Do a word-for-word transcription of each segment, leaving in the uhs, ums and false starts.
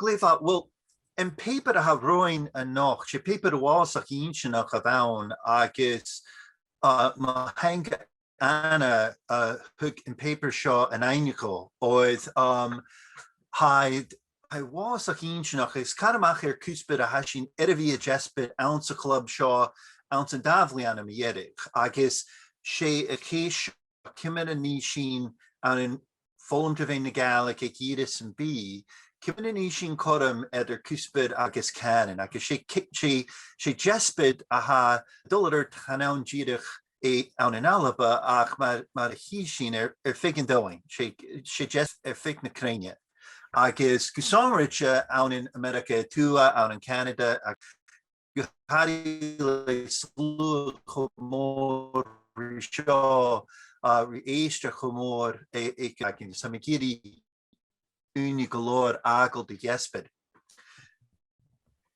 glè mhath. Well, am pàipear a tha romhainn a-nochd, 's e pàipear uabhasach inntinneach a bh' ann agus, uh, mo theanga Anna, uh, thug am pàipear seo an aithne dhomh, oir, um, tha e, tha e uabhasach inntinneach, is car a-mach air cuspair a tha sinn air a bhith a' deasbad anns a' chlub seo anns an dà bhliadhna mu dheireadh, agus 's e a' cheist ciamar a nì sinn ann am foghlam tro mheadhan na Gàidhlig aig ìre sam bith, ciamar a nì sinn cothrom eadar cuspair agus cànan, agus 's e, 's e, 's e deasbad a tha a' dol air adhart chan ann dìreach ann an Alba, ach mar, mar a chì sinn air, air feadh an domhain, 's e, 's e deasbad air feadh na cruinne. Agus gu sònraichte ann an Ameireagaidh a Tuath, ann an Canada, agus gu h-àraidh le sluagh cho mòr ri seo, uh, ri èisteachd cho mòr aig, aig, aig, so tha mi ag iarraidh ùine gu leòr fhàgail do dheasbad.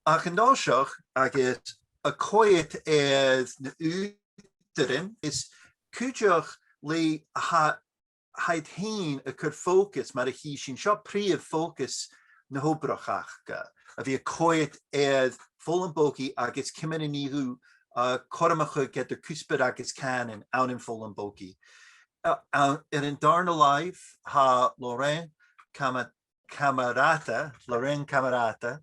Ach an toiseach, agus a' coimhead air na h-ùghdaran, is cuideachd le tha tha iad fhèin a' cur fòcas, mar a chì sinn, seo prìomh fòcas na h-obrach aca, a bhith a' coimhead air foghlam bogaidh agus ciamar a nì thu, uh, cothrom a chur eadar cuspair agus cànan ann am foghlam bogaidh. Uh, ann, air an dàrna làimh, tha Lorraine Cama-, Cammarata, Lorraine Cammarata,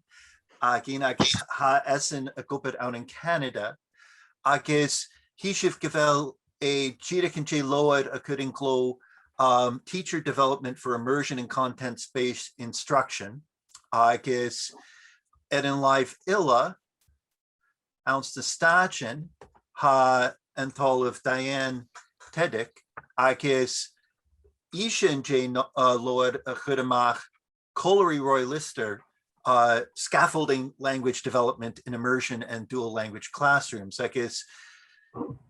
againn, agus tha esan ag obair ann an Canada, agus chì sibh gu bheil e dìreach an dèidh leabhar a chur an clò, um, Teacher Development for Immersion and Content-Based Instruction, agus air an làimh eile, anns na Stàitean, tha an t-Ollamh Diane Tedick, agus ise an dèidh no-, uh, leabhar a chur a-mach còmhla ri Roy Lyster, uh, Scaffolding Language Development in Immersion and Dual Language Classrooms. Agus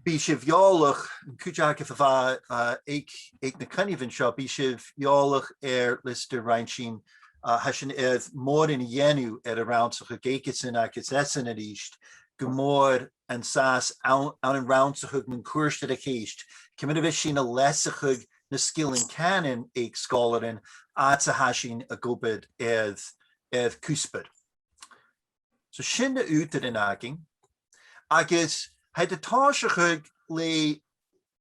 bidh sibh eòlach, an cuid agaibh a bha, uh, aig, aig na coinneamhan seo, bidh sibh eòlach air Lyster roimhe sin, uh, tha sinn air mòran a dhèanamh air an rannsachadh aigesan agus esan a-rithist, gu mòr an sàs ann, ann an rannsachadh mun cuairt air a' cheist, ciamar a bhios sinn a' leasachadh na sgilean cànain aig sgoilearan, fhad 's a tha sinn ag obair air, air cuspair. So sin na h-ùghdaran againn. Agus tha iad a' tòiseachadh le,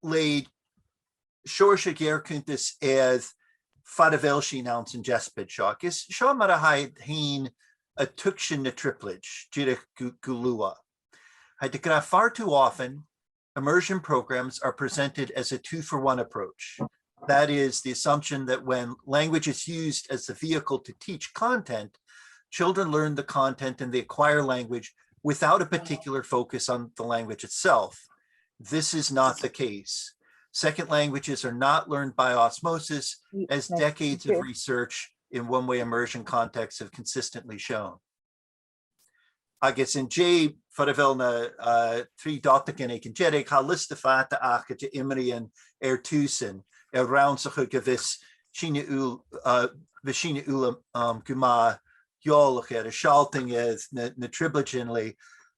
le seòrsa de gheàrr-chunntas air far a bheil sinn anns an deasbad seo. Agus seo mar a tha iad fhèin a' tuigsinn na trioblaidean, dìreach gu, gu luath. Tha iad ag ràdh, far too often, immersion programs are presented as a two-for-one approach. That is the assumption that when language is used as the vehicle to teach content, children learn the content and they acquire language without a particular focus on the language itself. This is not the case. Second languages are not learned by osmosis, as decades of research in one-way immersion contexts have consistently shown. Agus an dèidh far a bheil na, uh, trì dotagan aig an deireadh, tha liosta fada aca de iomraidhean air tùsan, air rannsachadh a bhios sinne uile, uh, bhios sinne uile, um, gu math eòlach air, a' sealltainn air na, na trioblaidean le,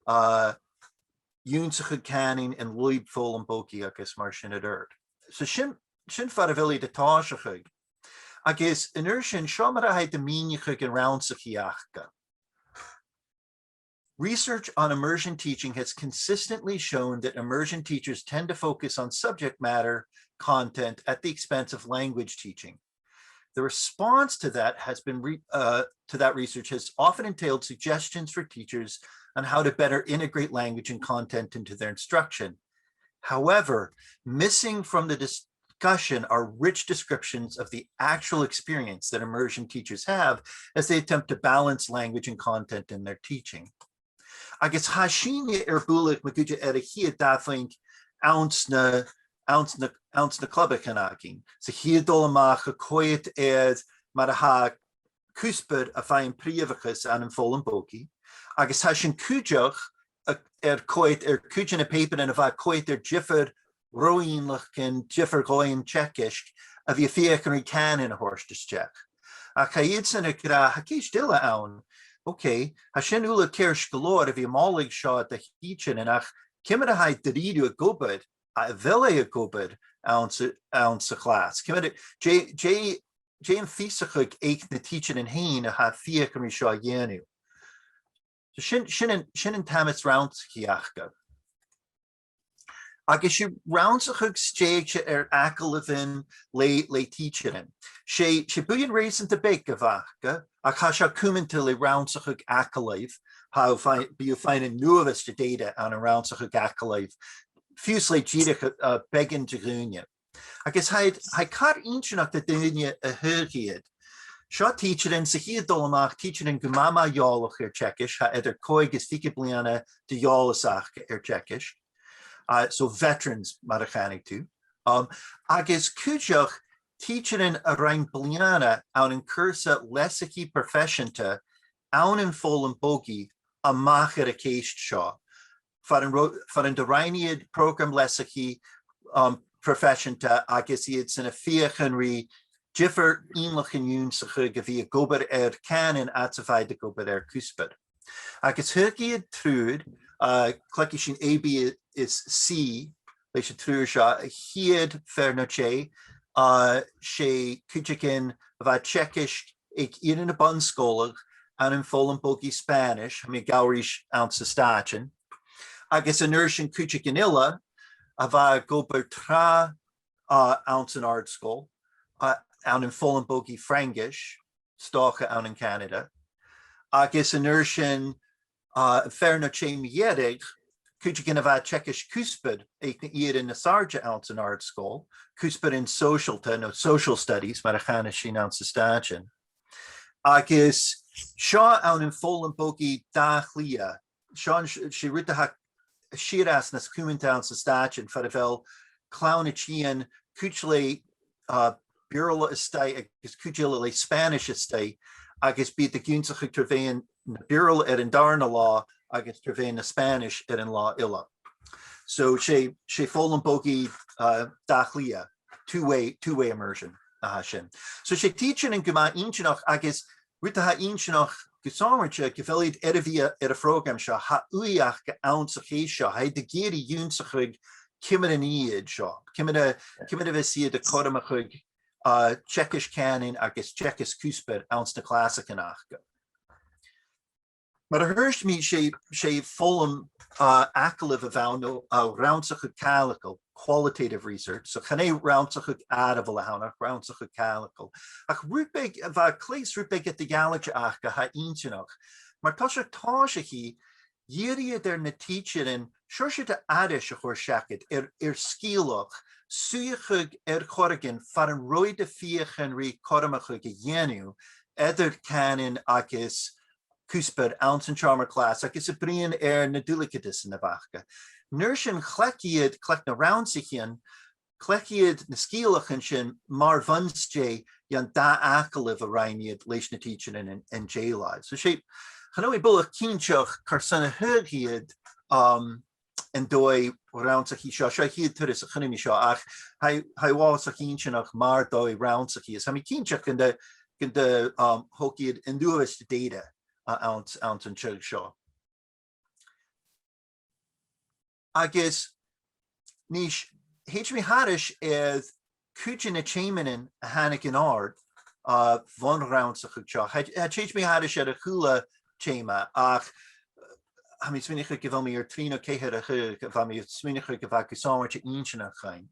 uh, ionnsachadh cànain an lùib foghlam bogaidh agus mar sin air adhart. So sin, sin far a bheil iad a' tòiseachadh. Agus an uair sin, seo mar a tha iad a' mìneachadh an rannsachaidh aca. Research on immersion teaching has consistently shown that immersion teachers tend to focus on subject matter content at the expense of language teaching. The response to that has been re-, uh, to that research has often entailed suggestions for teachers on how to better integrate language and content into their instruction. However, missing from the discussion are rich descriptions of the actual experience that immersion teachers have as they attempt to balance language and content in their teaching. Agus tha sinne air bualadh ma dh'fhaodte air a' chiad dà phuing anns na, anns na, anns na clubaichean againn. Sa chiad dol a-mach a' coimhead air mar a tha cuspair a' faighinn prìomhachas ann am foghlam bogaidh, agus tha sinn cuideachd a', air coimhead air cuid de na pàipearan a bha a' coimhead air diofar roghainneachdan, diofar dhòighean teagaisg a bhith a' feuchainn ri cànan a thoirt a-steach. Ach tha iadsan ag ràdh, tha ceist eile ann. Okay, tha sin uile ceart gu leòr a bhith a' moladh seo do thidsearan, ach ciamar a tha e dha-rìribh ag obair, a bheil e ag obair anns a', anns a' chlas? Ciamar a, dè, dè dè am fiosrachadh aig na tidsearan fhèin a tha a' feuchainn ri seo a dhèanamh. So sin, sin an, sin an t-amas rannsachaidh aca. Agus 's e rannsachadh stèidhichte air agallamhan le, le tidsearan. 'S e, 's e buidheann reusanta beag a bh' aca, ach tha seo cumanta le rannsachadh agallaimh, tha thu a' fai-, bidh thu a' faighinn an uabhas de dhata ann an rannsachadh agallaimh, fiù 's le dìreach, uh, beagan de dhaoine. Agus tha iad, tha iad car inntinneach do dhaoine a thaghadh iad. Seo tidsearan sa chiad dol a-mach, tidsearan gu math, math eòlach air teagasg, tha eadar còig is fichead bliadhna de dh'eòlas aca air teagasg. Uh, so veterans, mar a chanadh tu. Um, agus cuideachd tidsearan a rinn bliadhna ann an cùrsa leasachaidh proifeiseanta ann am foghlam bogaidh a-mach air a' cheist seo. Far an ro-, far an do rinn iad prògram leasachaidh, um, proifeiseanta agus iadsan a' feuchainn ri diofar innleachdan ionnsachadh a bhith ag obair air cànan fhad 's a bha iad ag obair air cuspair. Agus thagh iad triùir, uh, cluichidh sinn A, B is C leis an triùir seo, a' chiad fear no tè, uh, 's e cuideigin a bha a' teagasg aig ìre na bun-sgoile ann am foghlam bogaidh Spàinntis, tha mi a' gabhail ris anns na Stàitean. Agus an uair sin cuideigin eile a bha ag obair tràth, uh, anns an àrd-sgoil, uh, ann am foghlam bogaidh Fraingis, 's dòcha ann an Canada. Agus an uair sin, uh, am fear no tè mu dheireadh, cuideigin a bha a' teagasg cuspair aig na h-ìrean as àirde anns an àrd-sgoil, cuspairean sòisealta no social studies, mar a chanas sinn anns na Stàitean. Agus seo ann am foghlam bogaidh Baile Átha Cliath. Seo an, 's e rud a tha sìos nas cumanta anns na Stàitean, far a bheil clann a' tighinn, cuid le, uh, Beurla a-staigh agus cuid eile le Spàinntis a-staigh, agus bidh iad ag ionnsachadh tro mheadhan na Beurla air an dàrna latha agus tro mheadhan na Spàinntis air an latha eile. So 's e, 's e foghlam bogaidh, uh, Baile Átha Cliath, two-way, two-way immersion a tha sin. So 's e tidsearan gu math inntinneach agus rud a tha inntinneach gu sònraichte gu bheil iad air a bhith air a' phrògram seo, tha ùidh aca anns a' cheist seo, tha iad ag iarraidh ionnsachadh ciamar a nì iad seo, ciamar a, ciamar a bhios iad a' cothromachadh, uh, teagasg cànain agus teagasg cuspair anns na clasaichean aca. Mar a thuirt mi, 's e, 's e foghlam, uh, agallaimh a bh' ann, no, uh, rannsachadh càileachail, qualitative research. So chan e rannsachadh àireamhail a th' ann ach rannsachadh càileachail. Ach rud beag, bha cleas rud beag eadar-dhealaichte aca a tha inntinneach. Mar toiseach tòiseachaidh, dh'iarr iad air na tidsearan seòrsa de aithris a chur seachad air, air sgeulachd, suidheachadh air choreigin far an robh iad a' feuchainn ri cothromachadh a dhèanamh eadar cànan agus cuspair anns an t-seòmar-clas agus a' bruidhinn air na duilgheadasan a bh' aca. An uair sin chleachd iad, chleachd na rannsaichean, chleachd iad na sgeulachdan sin mar bhun-stèidh dhan dà agallamh a rinn iad leis na tidsearan an, an dèidh làimh. So 's e, chan eil mi buileach cinnteach carson a thagh iad, um, an dòigh rannsachaidh seo, seo a' chiad turas a chunnaic mi seo, ach tha, tha e uabhasach inntinneach mar dhòigh rannsachaidh, is tha mi cinnteach gun do, gun do, um, thog iad an uabhas de dhata, uh, anns, anns an t-seagh seo. Agus a-nis, thèid mi thairis air cuid de na tèamannan a thàinig an-àird, uh, bhon rannsachadh seo. Thèid, thèid mi thairis air a h-uile tèama, ach, uh, tha mi a' smaoineachadh gu bheil mi air trì no ceithir a thaghadh, a bha mi a' smaoineachadh gu bheil gu sònraichte inntinneach dhuinn.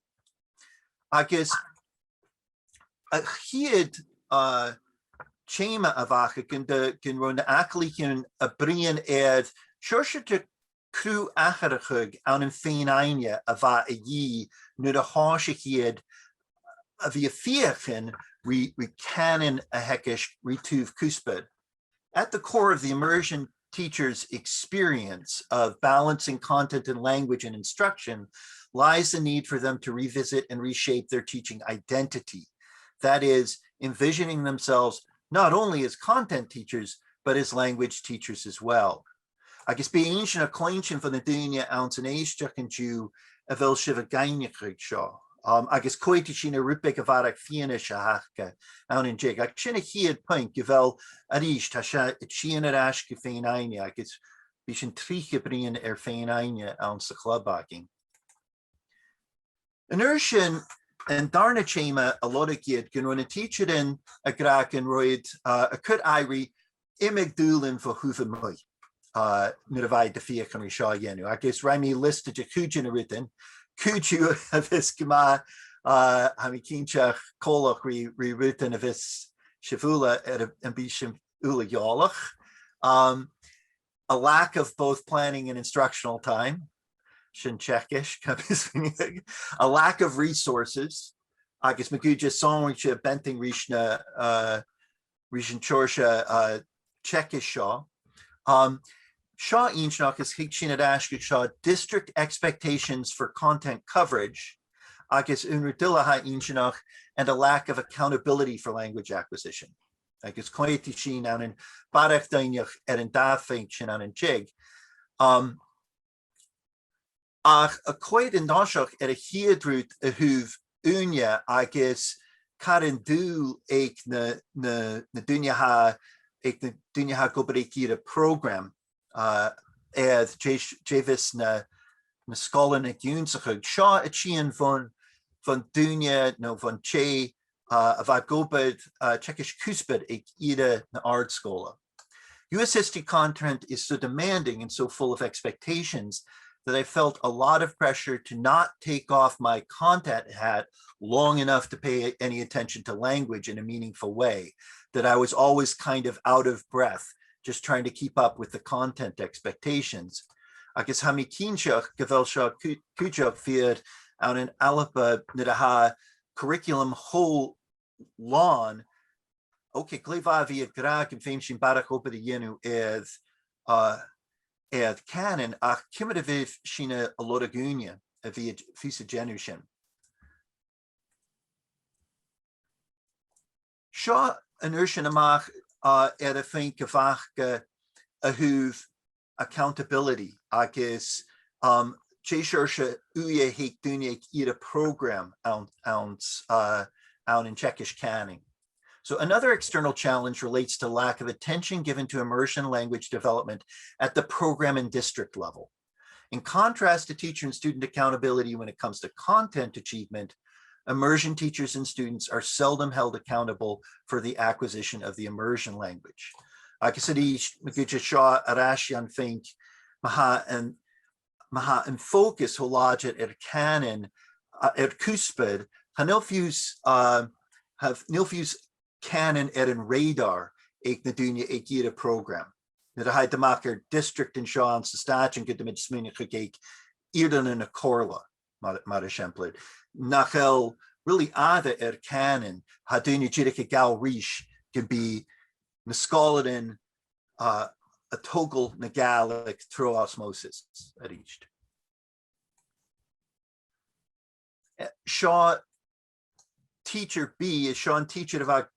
Agus a' chiad, uh, tèama a bh' aca, gun do, gun robh na h-acalaichean a' bruidhinn air seòrsa de chruth-atharrachadh ann am fèin-aithne a bha a dhìth nuair a thòisich iad a bhith a' feuchainn ri, ri cànan a theagasg ri taobh cuspair. At the core of the immersion teacher's experience of balancing content and language in instruction lies the need for them to revisit and reshape their teaching identity. That is, envisioning themselves not only as content teachers, but as language teachers as well. Agus bidh e inntinneach cluinntinn bho na daoine anns an èisteachd an-diugh a bheil sibh ag aithneachadh seo. Um, agus coimheadaidh sinn air rud beag a bharrachd fianais a th' aca ann an dèidh. Ach sin a' chiad puing, gu bheil, a-rithist, tha seo a' tighinn air ais gu fèin-aithne, agus bidh sinn tric a' bruidhinn air fèin-aithne anns a' chlub againn. An uair sin, an dàrna teama a lorg iad, gun robh na tidsearan ag ràdh gun robh iad, uh, a' cur aire ri iomadh dùbhlan bho thaobh a-muigh, uh, nuair a bha iad a' feuchainn ri seo a dhèanamh. Agus rinn mi liosta de chuid de na rudan, cuid dhiubh a bhios gu math, uh, tha mi cinnteach, coltach ri, ri rudan a bhios sibh uile air a, am bi sibh uile eòlach. Um, a lack of both planning and instructional time, sin teagasg, a lack of resources, agus ma dh'fhaoidte sònraichte a bheanntainn ris na, uh, ris an t-seòrsa, uh, teagaisg seo. Um, seo inntinneach is thig sinn air ais gu seo, district expectations for content coverage, agus aon rud eile a tha inntinneach, and a lack of accountability for language acquisition. Agus coimheadaidh sinn ann am barrachd dòighean air an dà phuing sin ann an dòigh. Um, ach a' coimhead an toiseach air a' chiad rud a thaobh ùine agus car an dùil aig na, na, na daoine a tha, aig na daoine a tha ag obair aig ìre prògram, uh, air dè, dè bhios na, na sgoilearan ag ionnsachadh. Seo a' tighinn bhon, bhon duine no bhon tè, uh, a bha ag obair, uh, teagasg cuspair aig ìre na àrd-sgoile. U S history content is so demanding and so full of expectations that I felt a lot of pressure to not take off my content hat long enough to pay any attention to language in a meaningful way, that I was always kind of out of breath, just trying to keep up with the content expectations. Agus tha mi cinnteach gu bheil seo cu-, cuideachd fìor ann an Alba nuair a tha curriculum cho làn. Ok, glè mhath a bhith ag ràdh gum feum sinn barrachd obair a dhèanamh air, uh, air cànan, ach ciamar a bhios sinn a' lorg ùine a bhith fiù 's a' dèanamh sin? Seo an uair sin a-mach, uh, air a' phuing a bh' agam a thaobh accountability agus, um, dè seòrsa ùidh a th' aig daoine aig ìre prògram ann, ann, uh, ann an teagasg cànain. So another external challenge relates to lack of attention given to immersion language development at the program and district level. In contrast to teacher and student accountability when it comes to content achievement, immersion teachers and students are seldom held accountable for the acquisition of the immersion language. Agus a-rithist, ma dh'fhaoidte seo air ais dhan phuing, ma tha an, ma tha am fòcas cho làidir air cànan, uh, air cuspair, chan eil fiù 's, uh, chan eil fiù 's cànan air an radar aig na daoine aig ìre prògram. Nuair a thèid thu a-mach air district an seo anns an Stàit, gun tèid sinn a-mach aig Eilean a' Chomhairle, mar, mar eisimpleir. Nach eil really aire air cànan, tha daoine dìreach a' gabhail ris gum bi na sgoilearan, uh, a' togail na Gàidhlig tro osmosis a-rithist. Eh, seo teacher B, is seo an teacher a bha,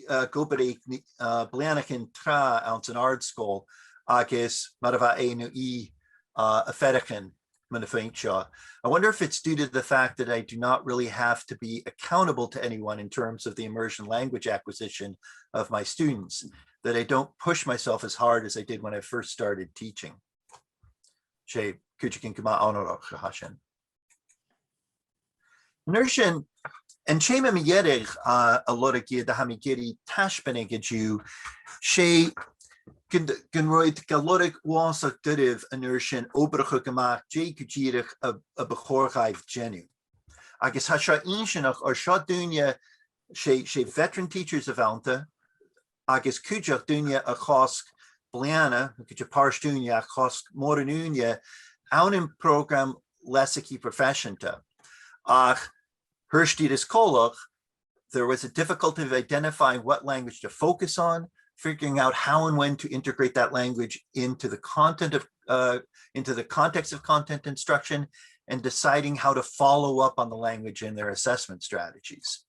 uh, ag obair aig, uh, bliadhnaichean tràth anns an àrd-sgoil, agus mar a bha e no i, uh, a' faireachdainn mun a' phuing seo. I wonder if it's due to the fact that I do not really have to be accountable to anyone in terms of the immersion language acquisition of my students, that I don't push myself as hard as I did when I first started teaching. 'S e cuideigin gu math onarach a tha sin. An uair sin, an t-seòrsa mu dheireadh, uh, a lorg iad a tha mi ag iarraidh taisbeanadh an-diugh, 's e gun, gun robh iad ga lorg uabhasach doirbh an uair sin obrachadh a-mach dè gu dìreach a, a bu chòir dhaibh dèanamh. Agus tha seo inntinneach, oir seo daoine, 's e, 's e veteran teachers a bh' annta, agus cuideachd daoine a chosg bliadhna, cuideachd pàirt-ùine, ach chosg mòran ùine ann am prògram leasachaidh proifeiseanta. Ach thuirt iad is coltach, there was a difficulty of identifying what language to focus on, figuring out how and when to integrate that language into the content of, uh, into the context of content instruction, and deciding how to follow up on the language in their assessment strategies.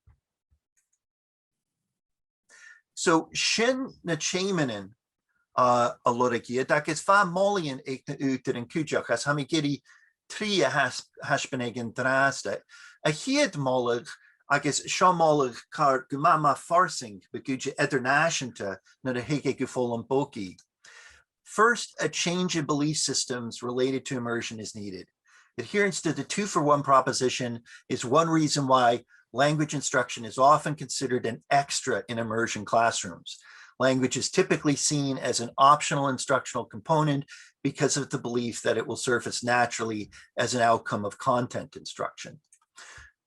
So sin na tèamannan, uh, a lorg iad, agus bha molaidhean aig na h-ùghdaran cuideachd, agus tha mi ag iarraidh trì a thais-, thaisbeanadh an-dràsta. A' chiad mholadh, agus seo moladh car gu math, math farsaing, ma dh'fhaoidte, eadar-nàiseanta nuair a thig e gu foghlam bogaidh. First, a change in belief systems related to immersion is needed. Adherence to the two-for-one proposition is one reason why language instruction is often considered an extra in immersion classrooms. Language is typically seen as an optional instructional component because of the belief that it will surface naturally as an outcome of content instruction.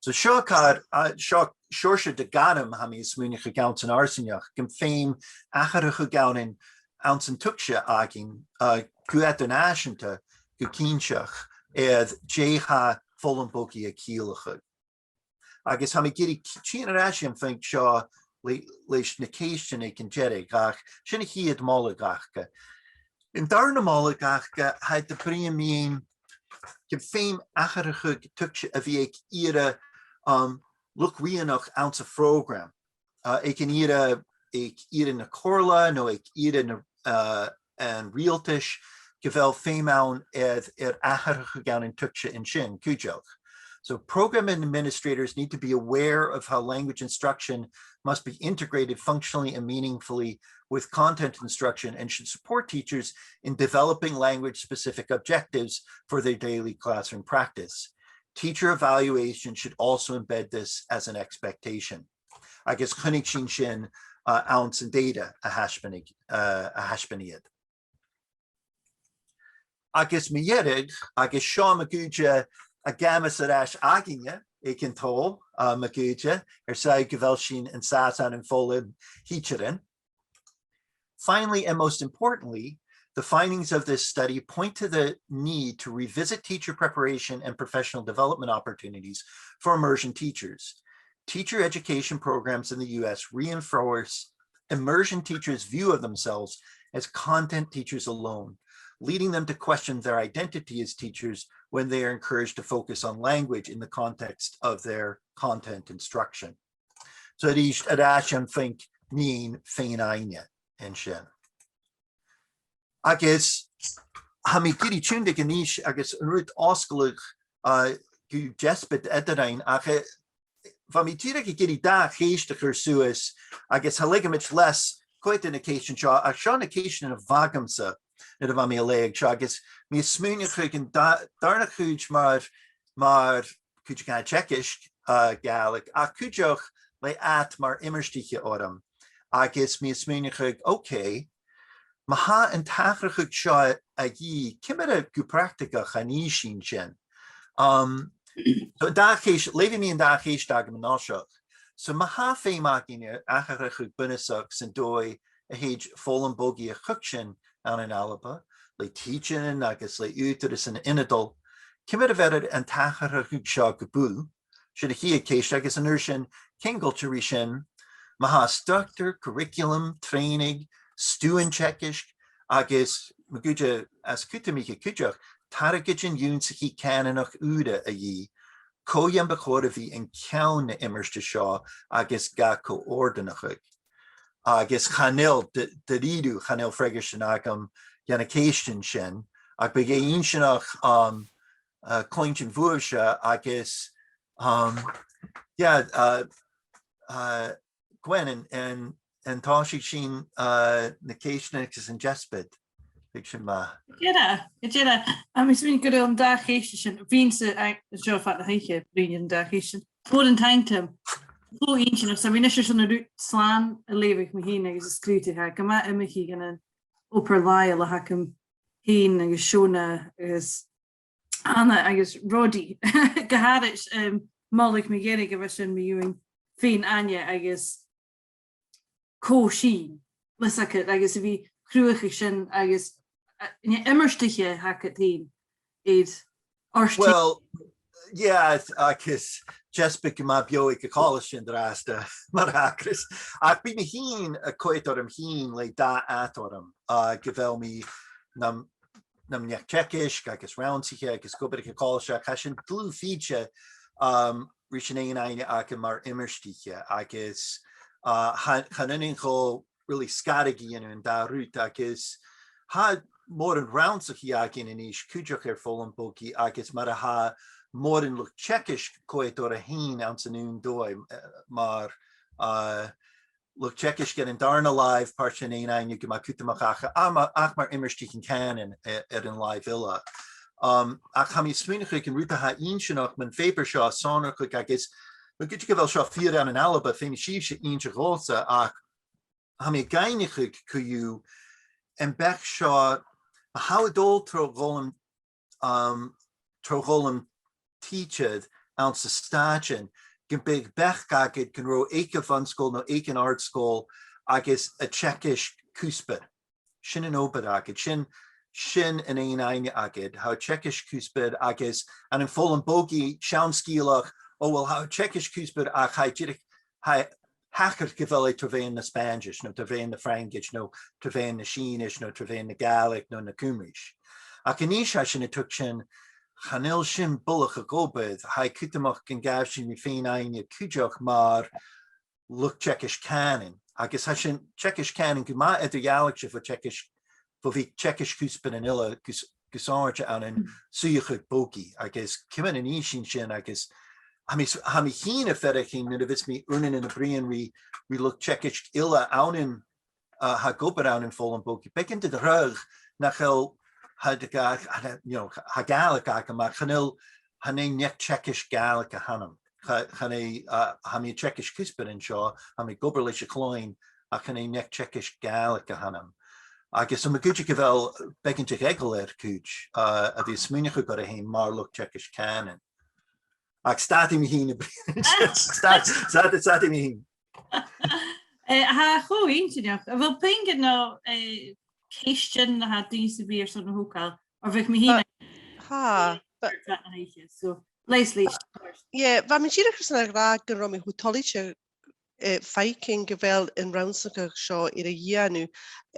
So seo car, uh, seo seòrsa de ghairm tha mi a' smaoineachadh anns an fharsaingeachd, gum feum atharrachadh ann an, anns an tuigse againn, uh, gu idir-nàiseanta gu cinnteach, air dè tha foghlam bogaidh a' ciallachadh. Agus tha mi ag iarraidh tighinn air ais dhan phuing seo le, leis na ceistean aig an deireadh, ach sin a' chiad moladh aca. An dàrna moladh aca, tha iad a' bruidhinn mun, gum feum atharrachadh tuigse a bhith aig ìre, um, luchd-rianach anns a' phrògram. Uh, aig an ìre, aig ìre na comhairle, no aig ìre na, uh, an riaghaltais, gu bheil feum ann air, air atharrachadh ann an tuigse an sin, cuideachd. So program administrators need to be aware of how language instruction must be integrated functionally and meaningfully with content instruction and should support teachers in developing language-specific objectives for their daily classroom practice. Teacher evaluation should also embed this as an expectation. Agus chunnaic sinn sin, uh, anns an data a thaisbeanadh, uh, a thaisbeanadh iad. Agus mu dheireadh, agus seo ma dh'fhaodte a' gabhail air ais againne aig an toll, uh, ma dh'fhaodte, air sàillibh gu bheil sinn an sàs ann am foghlam thidsearan. Finally, and most importantly, the findings of this study point to the need to revisit teacher preparation and professional development opportunities for immersion teachers. Teacher education programs in the U S reinforce immersion teachers' view of themselves as content teachers alone, leading them to question their identity as teachers when they are encouraged to focus on language in the context of their content instruction. So a-rithist, air ais am faing mun fhèin-aithne an sin. Agus tha mi ag iarraidh tionndadh a-nis agus an rud fhosgladh, uh, gu deasbad eadarainn, ach, eh, bha mi dìreach ag iarraidh dà cheist a chur suas, agus cha leig mi leas cò iad na ceistean seo, ach seo na ceistean a bh' agamsa nuair a bha mi a' leughadh seo, agus mi a' smaoineachadh an dà-, dàrna cuid mar, mar cuideigin a tha a' teagasg, uh, Gàidhlig, ach cuideachd le ad mar iomairt-iche orm. Agus mi a' smaoineachadh, okay, ma tha an t-atharrachadh seo a dhìth, ciamar a gu practaigeach a nì sinn sin? Um, so dà cheist, leughaidh mi an dà cheist agam an toiseach. So ma tha feum againn air atharrachadh bunasach san dòigh a thèid foghlam bogaidh a thuigsinn ann an Alba, le tidsearan agus le ùghdarrasan ionadail, ciamar a bheirear an t-atharrachadh seo gu buil? Sin a' chiad cheist, agus an uair sin, ceangailte ri sin, ma tha structar, curriculum, trèanadh, stuth an teagaisg, agus ma dh'fhaodte às cudromaiche cuideachd, targaidean ionnsachaidh cànanach ùra a dhìth, cò dhen bu chòir a bhith an ceann na iomairt seo agus ga co-òrdanachadh? Agus chan eil, da, da-rìribh, chan eil freagairtean agam dha na ceistean sin, ach bhiodh e inntinneach, um, uh, cluinntinn bhuaibhse agus, um, yeah, uh, uh, Gwen, an, an, an tòisich sinn, uh, na ceistean agus an deasbad? Bhiodh sin math. Gu dearbh, gu dearbh. Agus mi gun robh an dà cheist sin, bhithinn-sa, a, seo fad na h-oidhche, bruidhinn air an dà cheist sin. Mòran taing, Tim. Cho inntinneach, 's tha mi a-nis airson an rud slàn a leughadh mi fhìn agus a sgrùdadh, tha e gu math iomchaidh dhan an obair làitheil a th' agam fhìn agus Shona agus Anna agus Roddy. Gu h-àraid, um, moladh mu dheireadh a bha sin mu dheidhinn fèin-aithne agus co-sheinn, leis a' chad, agus a bhith a' cruthachadh sin agus, uh, an iomairt-iche a th' agad fhèin air ort. Well, yeah, agus deasbad gu math beò aig a' cholaiste an-dràsta, mar a thachras. Ach bidh mi fhìn a' coimhead orm fhìn le dà ad orm, uh, gu bheil mi nam, nam neach-teagaisg agus rannsaiche agus ag obair aig a' cholaiste, ach tha sin dlùth-fhìde, um, ris an fhèin-aithne agam mar iomairt-iche, agus, uh, chan, chan urrainn dhomh really sgaradh a dhèanamh an dà rud, agus tha mòran rannsachaidh againn a-nis cuideachd air foghlam bogaidh, agus mar a tha mòran luchd-teagaisg a' coimhead orra fhèin anns an aon dòigh, eh, mar, eh, luchd-teagaisg air an dàrna làimh, pàirt den fhèin-aithne gu math cudromach, ach, ach mar, ach mar iomairt-iche cànain, eh, air an làimh eile. Um, ach tha mi a' smaoineachadh gun rud a tha inntinneach mun phàipear seo a' sònrachadh agus, ma dh'fhaodte gu bheil seo fìor ann an Alba, feumaidh sibhse innse dhòmhsa, ach tha mi ag aithneachadh co-dhiù, am beachd seo, ma tha thu a' dol tro dh'fhoghlam, um, tro dh'fhoghlam tidsear anns na Stàitean, gum biodh beachd agad gun robh aig a' bhun-sgoil no aig an àrd-sgoil agus a' teagasg cuspair. Sin an obair agad, sin, sin an aon aithne agad. Tha thu a' teagasg cuspair agus ann am foghlam bogaidh, seann sgeulachd, o, uill, tha thu a' teagasg cuspair ach tha e dìreach, tha e, thachair gu bheil e tro mheadhan na Spàinntis, no tro mheadhan na Fraingis, no tro mheadhan na Sìonais, no tro mheadhan na Gàidhlig, no na Cuimris. Ach a-nis tha sinn a' tuigsinn, chan eil sin buileach ag obair, tha e cudromach gun gabh sinn ri fèin-aithne cuideachd mar luchd-teagaisg cànain, agus tha sinn teagasg cànain gu math eadar-dhealaichte bho theagasg, bho bhith teagasg cuspair an uile gus, gus àirde ann an suidheachadh bogaidh, agus ciamar a nì sinn sin, agus tha mi s-, tha mi fhìn a' faireachdainn nuair a bhios mi uaireannan a' bruidhinn ri, ri luchd-teagaisg eile ann an, uh, tha ag obair ann am foghlam bogaidh, beagan de dh'fhreagairt nach eil, tha iad ga, tha, you know, tha Gàidhlig agam, ach chan eil, chan e neach-teagaisg Gàidhlig a th' annam. Cha-, chan e, uh, tha mi a' teagasg cuspair an seo, tha mi ag obair leis a' chloinn, ach chan e neach-teagaisg Gàidhlig a th' annam. Agus tha mi a' creidsinn gu bheil beagan de dh'eagal air cuid, uh, a bhith a' smaoineachadh orra fhèin mar luchd-teagaisg cànain. Ach stadaidh mi fhìn a' bruidhinn. Stad-, stad-, stadaidh mi fhìn. Eh, tha e cho inntinneach. A bheil puingean no, eh, ceistean a tha daoine a' bhith airson a thogail? Oir bhiodh mi fhìn Tha, tha, but So, Lesley, yeah, bha mi dìreach airson a ràdh gun robh mi cho toilichte, eh, faicinn gu bheil an rannsachadh seo air a dhèanamh,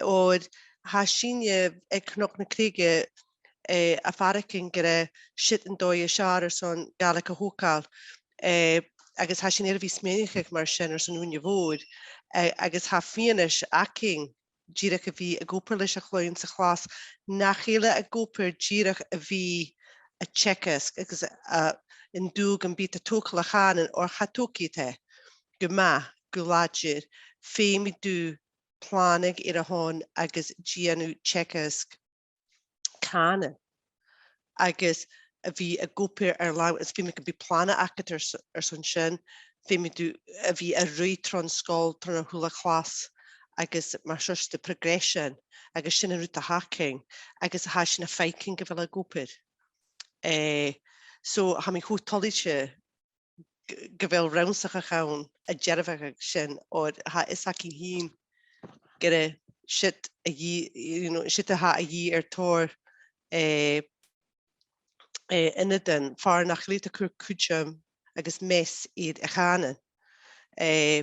oir tha sinne aig Cnoc na Creige, eh, a' faireachdainn gur e siud an dòigh as fheàrr airson Gàidhlig a thogail, eh, agus tha sinn air a bhith a' smaoineachadh mar sin airson ùine mhòr, eh, agus tha fianais againn dìreach a bhith ag obair leis a' chloinn sa chlas nach eil ag obair dìreach a bhith a' teagasg agus, uh, an dùil gum bi iad a' togail a' chànain, oir cha tog iad e gu math, gu làidir. Feumaidh tu planaig air a shon agus dèanamh teagasg cànain agus a bhith ag obair air làimh, is feumaidh gum bi plana agad airson, airson sin, feumaidh tu a bhith a' ruith tron sgoil, tron a h-uile clas, agus mar sin de progression, agus sin an rud a th' againn, agus tha sinn a' faicinn gu bheil e ag obair. Eh, so, tha mi cho toilichte gu, gu bheil rannsachadh ann a' dearbhadh sin, oir tha fhios againn fhìn gur e siud a dhìth, you know, siud a tha a dhìth air tòrr, eh, eh, ionadan far nach eil iad a' cur cuideam agus meas air a' chànan. Eh,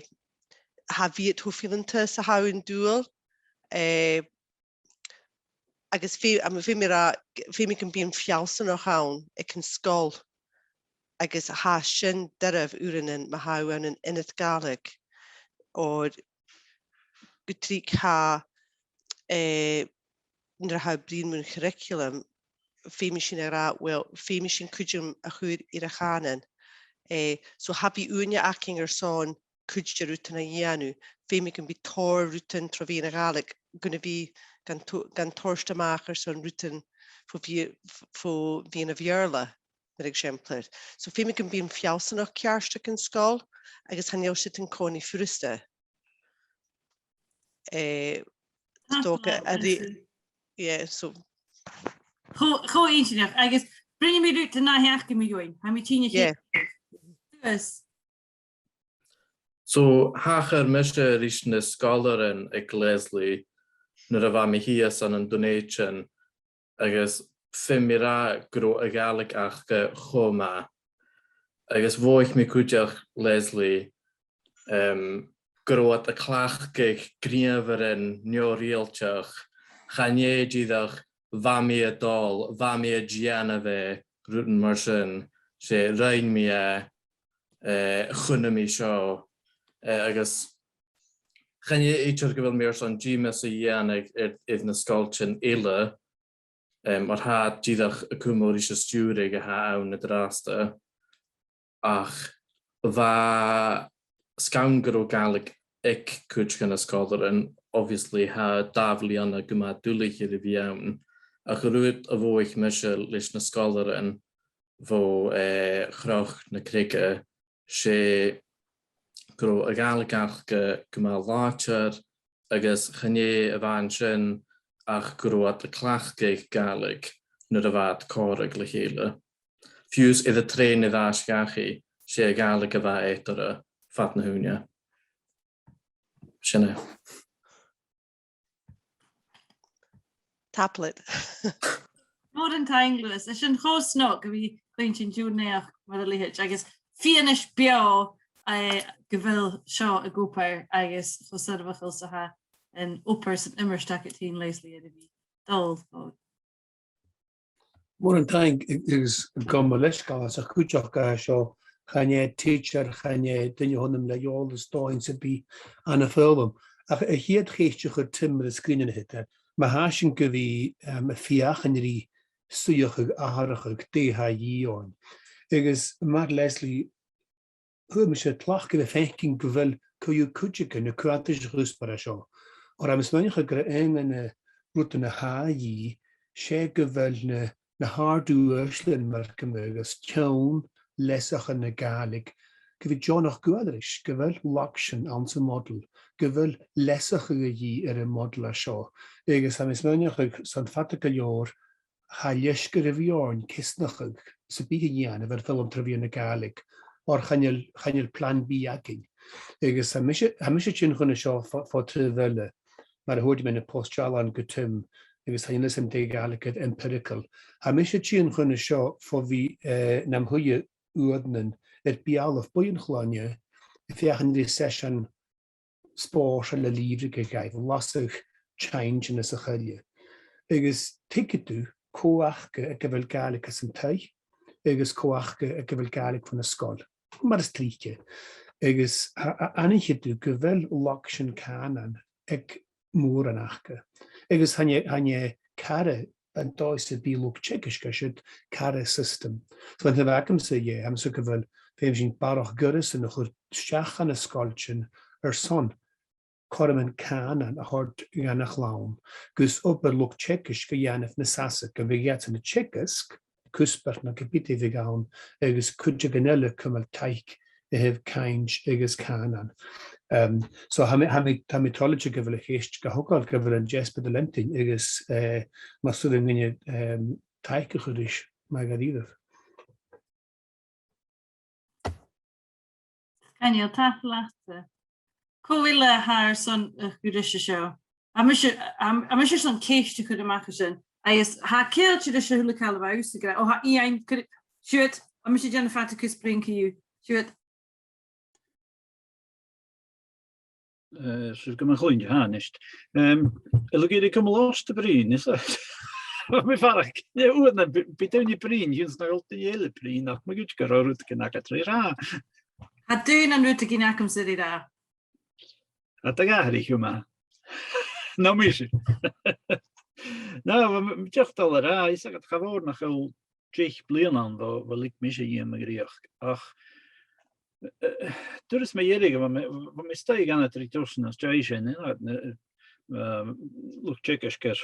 cha bhi iad cho fileanta 's a tha an dùil, eh, agus feu-, am, feumaidh mi ràdh, feumaidh gum bi am feallsanachd ann aig an sgoil, agus tha sin doirbh uaireannan ma tha thu ann an ionad Gàidhlig, oir gu tric tha, eh, nuair a tha thu a' bruidhinn mun churraicealam, feumaidh sinn a ràdh, uill, feumaidh sinn cuideam a chur air a' chànan. Eh, so cha bhi ùine againn airson cuid de rudan a dhèanamh, feumaidh gum bi tòrr rudan tro mheadhan na Gàidhlig gun a bhith gan to-, gan toirt a-mach airson rudan fo mhe-, f-, fo mheadhan na Beurla, mar eisimpleir. So feumaidh gum bi am feallsanachd ceart aig an sgoil, agus chan eil siud an-còmhnaidh furasta. Eh, Tha, 's dòcha, tha, a ri-, yeah, so. Cho, cho inntinneach, agus bruidhnidh mi riut an ath sheachdain mu dheidhinn, tha mi cinnteach. Yeah. Suas. So, thachair mise ris na sgoilearan aig Lesley nuair a bha mi shìos ann an Dùn Èideann, agus feumaidh mi ràdh gun robh a' Ghàidhlig aca cho math. Agus mhothaich mi cuideachd, Lesley, em, gun robh iad a' cleachdadh gnìomhairean neo-riaghailteach, chan e dìreach bha mi a' dol, bha mi a' dèanamh e, rudan mar sin, 's e rinn mi e, eh, chunnaic mi seo, eh, agus chan e idir gu bheil mi airson dìmeas a dhèanamh air, air na sgoiltean eile, em, oir tha iad dìreach a' cumail ris an stiùireadh a tha ann an-dràsta. Ach bha, 's gann gun robh Gàidhlig aig cuid de na sgoilearan, obviously, tha dà bhliadhna gu math duilich air a bhith ann, Ach an rud a mhothaich mise leis na sgoilearan bho, eh, Chnoc na Creige, 's e gun robh a' Ghàidhlig aca gu math làidir agus chan e a-mhàin sin ach gun robh iad a' cleachdadh Gàidhlig nuair a bha iad a' còmhradh le chèile. Fiù 's air an trèan air ais dhachaigh, 's e a' Ghàidhlig a bha eatarra fad na h-ùine. Sin e. Tapadh leat. Mòran taing, Lewis. Is e sin cho snog a bhith a' cluinntinn do naidheachd mar a leithid, agus fianais beò, eh, gu bheil seo ag obair agus cho soirbheachail 's a tha an obair 's an iomairt agad fhèin, Lesley, air a bhith a' dol. Mòran taing, agus gum bu leisgeul, ach cuideachd, eh, seo, chan e teacher, chan e duine a th' annam le eòlas dòighean sam bith ann am foghlam. Ach a' chiad cheist a chuir Tim air an sgrìn an-siud, eh, ma tha sinn gu bhith, em, a' feuchainn ri suidheachadh atharrachadh, dè tha a dhìth oirnn. Agus mar Lesley, fhuair mise tlachd a bhith a' faicinn gu bheil co-dhiù cuideigin a' coimhead air a' chuspair seo. Oir tha mi a' smaoineachadh gur e aon de na rudan a tha a dhìth, 's e gu bheil na, na h-àrd-uaislean, mar gum biodh, agus teann leasachadh na Gàidhlig, gu bhith deònach gabhail ris, gu bheil laigsean anns a' mhodal, gu bheil leasachadh a dhìth air a' mhodal seo. Agus tha mi a' smaoineachadh 's ann fada gu leòr tha leisg air a bhith oirnn ceasnachadh sam bith a dhèanamh air foghlam tro mheadhan na Gàidhlig, oir chan eil, chan eil plan B againn. Agus tha mise, tha mise a' tighinn chun a seo fo, fo taobh eile, mar a thuirt mi, na post-dealbhan gu Tim, agus chan eil fhios agam dè a' Ghàidhlig air empirical. Tha mise a' tighinn chun a seo fo bhith, eh, nam shuidhe uaireannan air beulaibh buidheann chloinne, a' feuchainn ri seisean spòrsail a lìbhrigeadh dhaibh, lasadh teintean is a h-uile. Agus tuigidh tu cò aca aig a bheil Gàidhlig anns an taigh, agus cò aca aig a bheil Gàidhlig bhon an sgoil, mar as trice. Agus a, a, aithnichidh tu gu bheil laigsean cànain aig mòran aca. Agus chan e, chan e cara an dòigh sam bith luchd-teagaisg a tha siud, cara system. So an taobh agamsa dheth, tha mi a' smaoineachadh gu bheil, feumaidh sinn barrachd goireasan a chur a-steach dha na sgoiltean airson cothroman cànain a thoirt dhan a' chlann, gus obair luchd-teagaisg a dhèanamh nas fhasa, gum bi iadsan a' teagasg cuspair no ge bith dè bhiodh ann, agus cuideigin eile a' cumail taic a thaobh cainnt agus cànan. Em, so tha mi, tha mi, tha mi toilichte gu bheil a' cheist ga thogail, gu bheil an deasbad a' leantainn agus, eh, mas urrainn dhuinne, em, taic a chur ris, math dha-rìribh. Chan eil, tapadh leat. Cò eile a tha airson a chur ris an seo? Tha mise, tha, tha mise airson ceist a chur a-mach an sin. Agus tha e ceangailte ris a h-uile càil a bha thusa ag ràdh. Ò, tha Iain, cuir, siuthad, tha mise a' dèanamh fada cus bruidhinn co-dhiù. Siuthad. Eh, 's e gu math chluinntinn a-nis. Em, a bheil thu ag iarraidh cumail ort a' bruidhinn, is e? Tha mi a' faireachdainn, eh, uaireannan, bidh, bidh daoine a' bruidhinn, chionn 's nach eil duine eile a' bruidhinn, ach ma dh'fhaoidte gun robh rudeigin agad ri ràdh. Tha dùn an rudeigin agamsa ri ràdh. Tha, tha gu h-àraidh, chuma. No mise. No, bha mi, bha mi dìreach a' dol a ràdh, is agad, cha mhòr nach eil deich bliadhna ann bho, bho leig mise dhìom a' dhreuchd. Ach, eh, turas mu dheireadh, bha mi, bha mi a-staigh ag aithneachadh ri dusan às dèidh sin, eh, na, eh, luchd-teagaisg air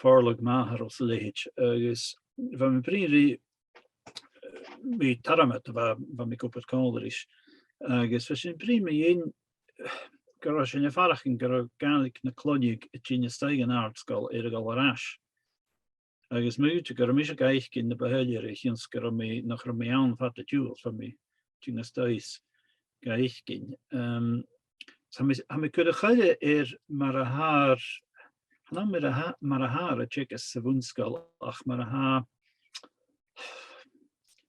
fàrladh màthar is a leithid, agus bha mi a' bruidhinn ri, eh, mi tarmad a bha, bha mi ag obair còmhla ris, agus bha sinn a' bruidhinn mu dheidhinn, gun robh sinn a' faireachdainn gun robh Gàidhlig na cloinne a' tighinn a-staigh dhan àrd-sgoil air a dhol air ais. Agus ma dh'fhaodte gun robh mise ga fhaicinn na bu shoilleire, chionn 's gun robh mi, nach robh mi ann fad an t-siubhail, bha mi a' tighinn a-staigh is ga fhaicinn. Em, 's tha mi, tha mi a' cur a' choille air mar a tha, chan ann mar a tha, mar a tha ar teagasg sa bhun-sgoil, ach mar a tha,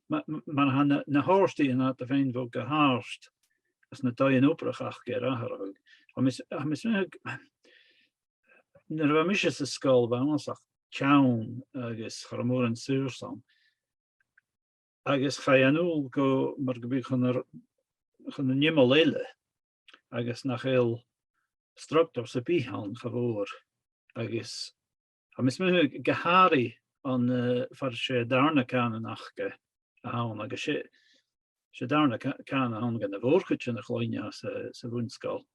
ma-, mar a tha na, na h-òrdaighean a tha iad a' faighinn bho gu h-àrd, is na dòighean obrach aca air atharrachadh. Tha mi, tha mi a' smaoineachadh, nuair a bha mise san sgoil, bha annasach teann agus cha robh mòran saorsa ann. Agus chaidh a dhol gu, mar gum biodh, chun an, chun an iomall eile, agus nach eil structar sam bith ann cha mhòr. Agus tha mi a' smaoineachadh gu h-àraidh an, eh, far 's e dàrna cànan aca a th' ann, agus 's e, 's e dàrna cà-, cànan a th' ann dha na mhòr-chuid de na cloinne sa, sa bhun-sgoil.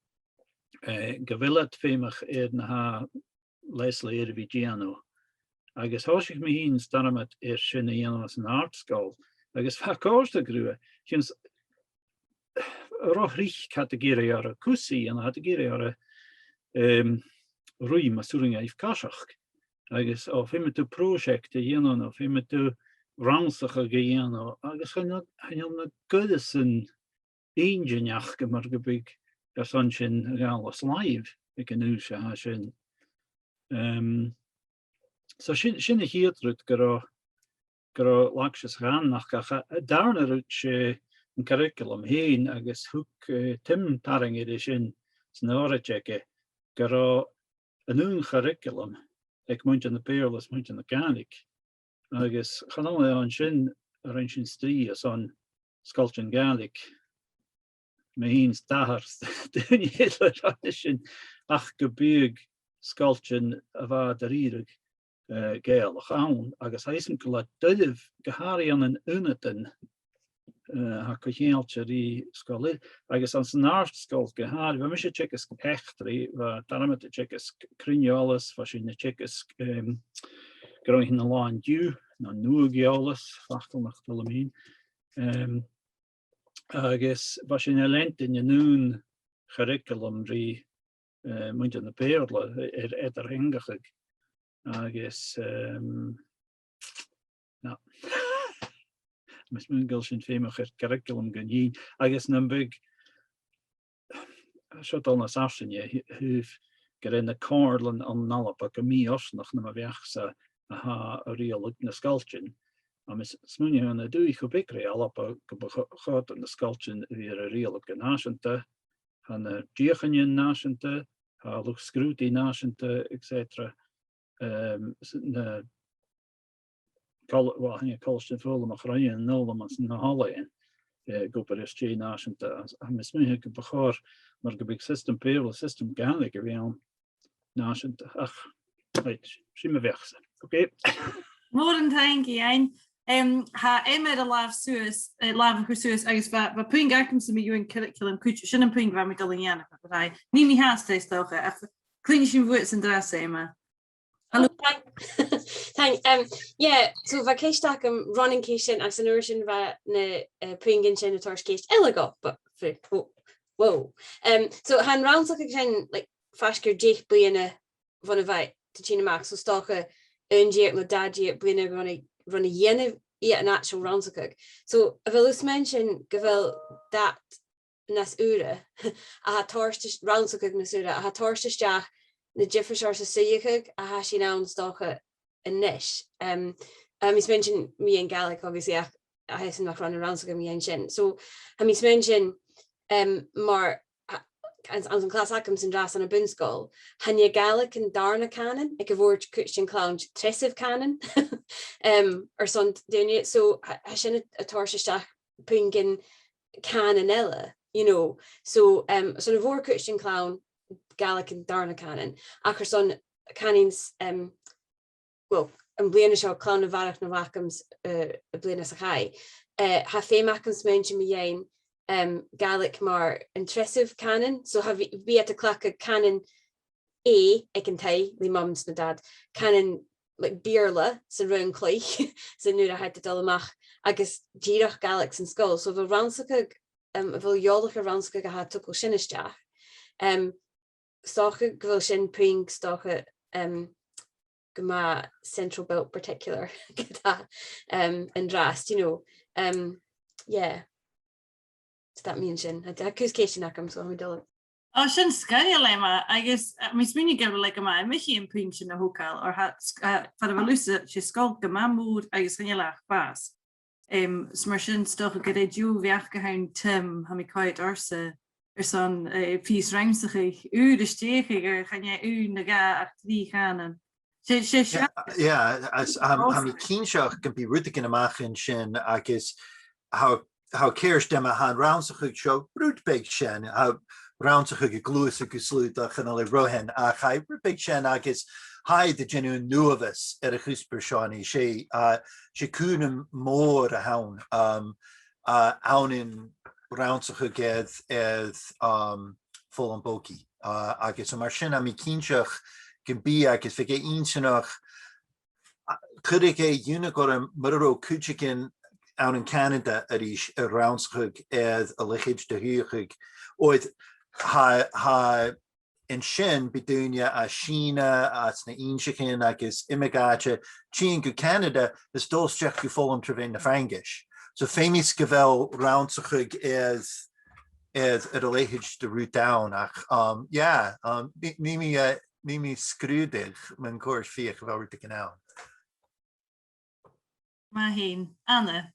Eh, gu bheil iad feumach air na tha Lesley air a bhith a' dèanamh, Agus thòisich mi fhìn 's Diarmad air sin a dhèanamh anns an àrd-sgoil. Agus bha e a' còrdadh riutha, chionn 's, ro thric cha do dh'èirich orra cus a dhèanamh, cha do dh'èirich orra, em, ruith mas urrainn dhaibh coiseachd. Agus o, feumaidh tu pròiseact a dhèanamh, no feumaidh tu rannsachadh a dhèanamh, agus chan eil, chan eil na goireasan inntinneach gu mar gum biodh airson sin a ghabhail os làimh aig an aois a tha sin. Em, so sin, sin a' chiad rud, gun robh, gun robh lagsas ghainmheach, ach a, an dàrna rud, 's e an curriculum fhèin, agus thug, eh, Tim tarraing air sin san òraid aige, gun robh an aon churriculum aig muinntir na Beurla is muinntir na Gàidhlig. Agus chan ann an sin a rinn sinn strì airson sgoiltean Gàidhlig, mi fhìn 's d' athair 's daoine eile ron a sin, ach gum biodh sgoiltean a bha a' dèanamh, eh, Gàidhealach ann, agus tha fhios agam gu bheil e doirbh, gu h-àraidh ann an ionadan, eh, tha co-cheangailte ri sgoil, agus anns an àrd-sgoil gu h-àraidh. Bha mise a' teagasg eachdraidh, bha Diarmad a' teagasg cruinn-eòlas, bha sinn a' teagasg, em, gun robh sinn an-diugh, no nuadh-eòlas, facal nach togamaid. Em, agus bha sinn a' leantainn an aon churriculum ri, eh, muinntir na Beurla air eadar-theangachadh. Agus, em, na. Tha mi a' smaoineachadh gu bheil sin feumach air curriculum gun dìon. Agus nam biodh, seo a' dol nas fharsainge, tha, tha, gur e na comhairlean ann an Alba gu mì-fhortanach nam bheachd-sa a tha a' riaghladh na sgoiltean. Tha mi a' smaoineachadh ann an dùthaich cho beag ri Alba gum bu cho-, chòir do na sgoiltean a bhith air an riaghladh gu nàiseanta, tha na deuchainnean nàiseanta, tha luchd-sgrùdaidh nàiseanta, et cetera. Em, s-, na col-, well, tha Colaiste an Fhoghlaim a' cruinneachadh an fhoghlaim anns na h-oilthighean, eh, ag obair air stèidh nàiseanta. Agus, agus tha mi a' smaoineachadh gum bu chòir, mar gum biodh siostam Beurla, siostam Gàidhlig a bhith ann nàiseanta. Ach, right, sin mo bheachd-sa. Ok? Mòran taing, Iain. Em, tha Emma air a làmh suas, eh, làmh a chur suas, agus bha, bha puing agamsa mu dheidhinn curriculum cuideachd, sin am puing a bha mi a' dol a dhèanamh, but aye, nì mi fhathast e, is dòcha, ach cluinnidh sinn bhuatsa an-dràsta, Emma. Hello. Oh, thank-, thank-, um, yeah, so bha ceist agam ron a' cheist sin, agus an uair sin bha na, eh, puingean sin a' toirt ceist eile dhomh, but, f-, whoa, whoa. Um, so tha an rannsachadh sin, like, faisg air deich bliadhna bhon a bha iad a' tighinn a-mach, so 's dòcha aon deug no dà dheug bliadhna ron a, ron a dhèanamh iad an actual rannsachadh. So, a bheil thusa a' smaoineachadh gu bheil dad nas ùire, a tha a' toirt is-, rannsachadh nas ùire, a tha a' toirt a-steach na diofar seòrsa suidheachadh a tha sinn ann 's dòcha a-nis. Um, tha mi a' smaoineachadh mu dheidhinn Gàidhlig, obviously, ach tha fhios agam nach robh na rannsachaidhean mu dheidhinn sin. So, tha mi a' smaoineachadh, um, mar, a-, anns, anns a' chlas agamsa an-dràsta ann am bun-sgoil, chan e Gàidhlig an dàrna cànan, aig a' Bhòrd Cùrsaichean Cloinne, treasamh cànan, um, airson daoine. So, tha, tha sin a', a' toirt a-steach puingean cànain eile, you know. So, um, airson a' Bhòrd Cùrsaichean Cloinne, Gàidhlig an dàrna cànan. Ach airson cànain s-, um, well, am bliadhna seo, clann a bharrachd na bh' agamsa, uh, am bliadhna sa chaidh, uh, tha feum agam smaointinn mu dheidhinn, um, Gàidhlig mar an treasamh cànan. So tha, bidh, bidh iad a' cleachdadh cànan A aig an taigh le Mum 's na Dad, cànan, like, Beurla san raon-cluich san uair a tha iad a' dol a-mach, agus dìreach Gàidhlig san sgoil. So a bheil rannsachadh, um, a bheil eòlach air rannsachadh a tha a' togail sin a-steach? Um, 's dòcha gu bheil sin puing 's dòcha, um, gu math Central Belt particular, um, an-dràsta, you know. Um, yeah. Is that mi an sin. Tha, tha cus ceistean agam, so tha mi dol a... Oh, sin sgoinneil, Emma, agus, uh, tha mi a' smaoineachadh gu bheil e gu math iomchaidh am puing sin a thogail, oir tha, uh, far a bheil thusa, 's e sgoil gu math mòr agus chan eil e ach fàs. Um, is mar sin, 's dòcha gur e deagh bheachd a th' ann, Tim, tha mi a' coimhead ortsa, airson, uh, pìos rannsachaidh ùr a stèidheachadh, oir chan e aon no dhà ach trì cànain. 'S e, 's e... Yeah, seo. Yeah, is, um, tha mi cinnteach gum bi rudeigin a-mach an sin agus tha, tha ceart, Emma, tha an rannsachadh seo rud beag sean, tha rannsachadh a' gluasad gu sluagh, chan eil e ro shean, ach tha e rud beag sean agus tha e a' dèanamh an uabhas air a' chuspair seo a-nis. 'S e, uh, 's e cùram mòr a th' ann, um, uh, ann an rannsachadh air, air, um, foghlam bogaidh. Uh, agus mar sin, tha mi cinnteach gum bi, agus bhiodh e inntinneach, Chuireadh e iongnadh orm mura robh cuideigin ann an Canada a-rithist a' rannsachadh air a leithid de dhùthchas. Oir tha, tha an sin, bidh daoine à Sìona, às na h-Innseachan agus iomadh àite, tighinn gu Canada is dol a-steach gu foghlam tro mheadhan na Fraingis. So feumaidh gu bheil rannsachadh air, air, air a leithid de rud ann, ach, um, yeah, um, nì, nì mi, uh, nì mi sgrùdadh mun cuairt feuch a bheil rudeigin ann. Math fhèin. Anna.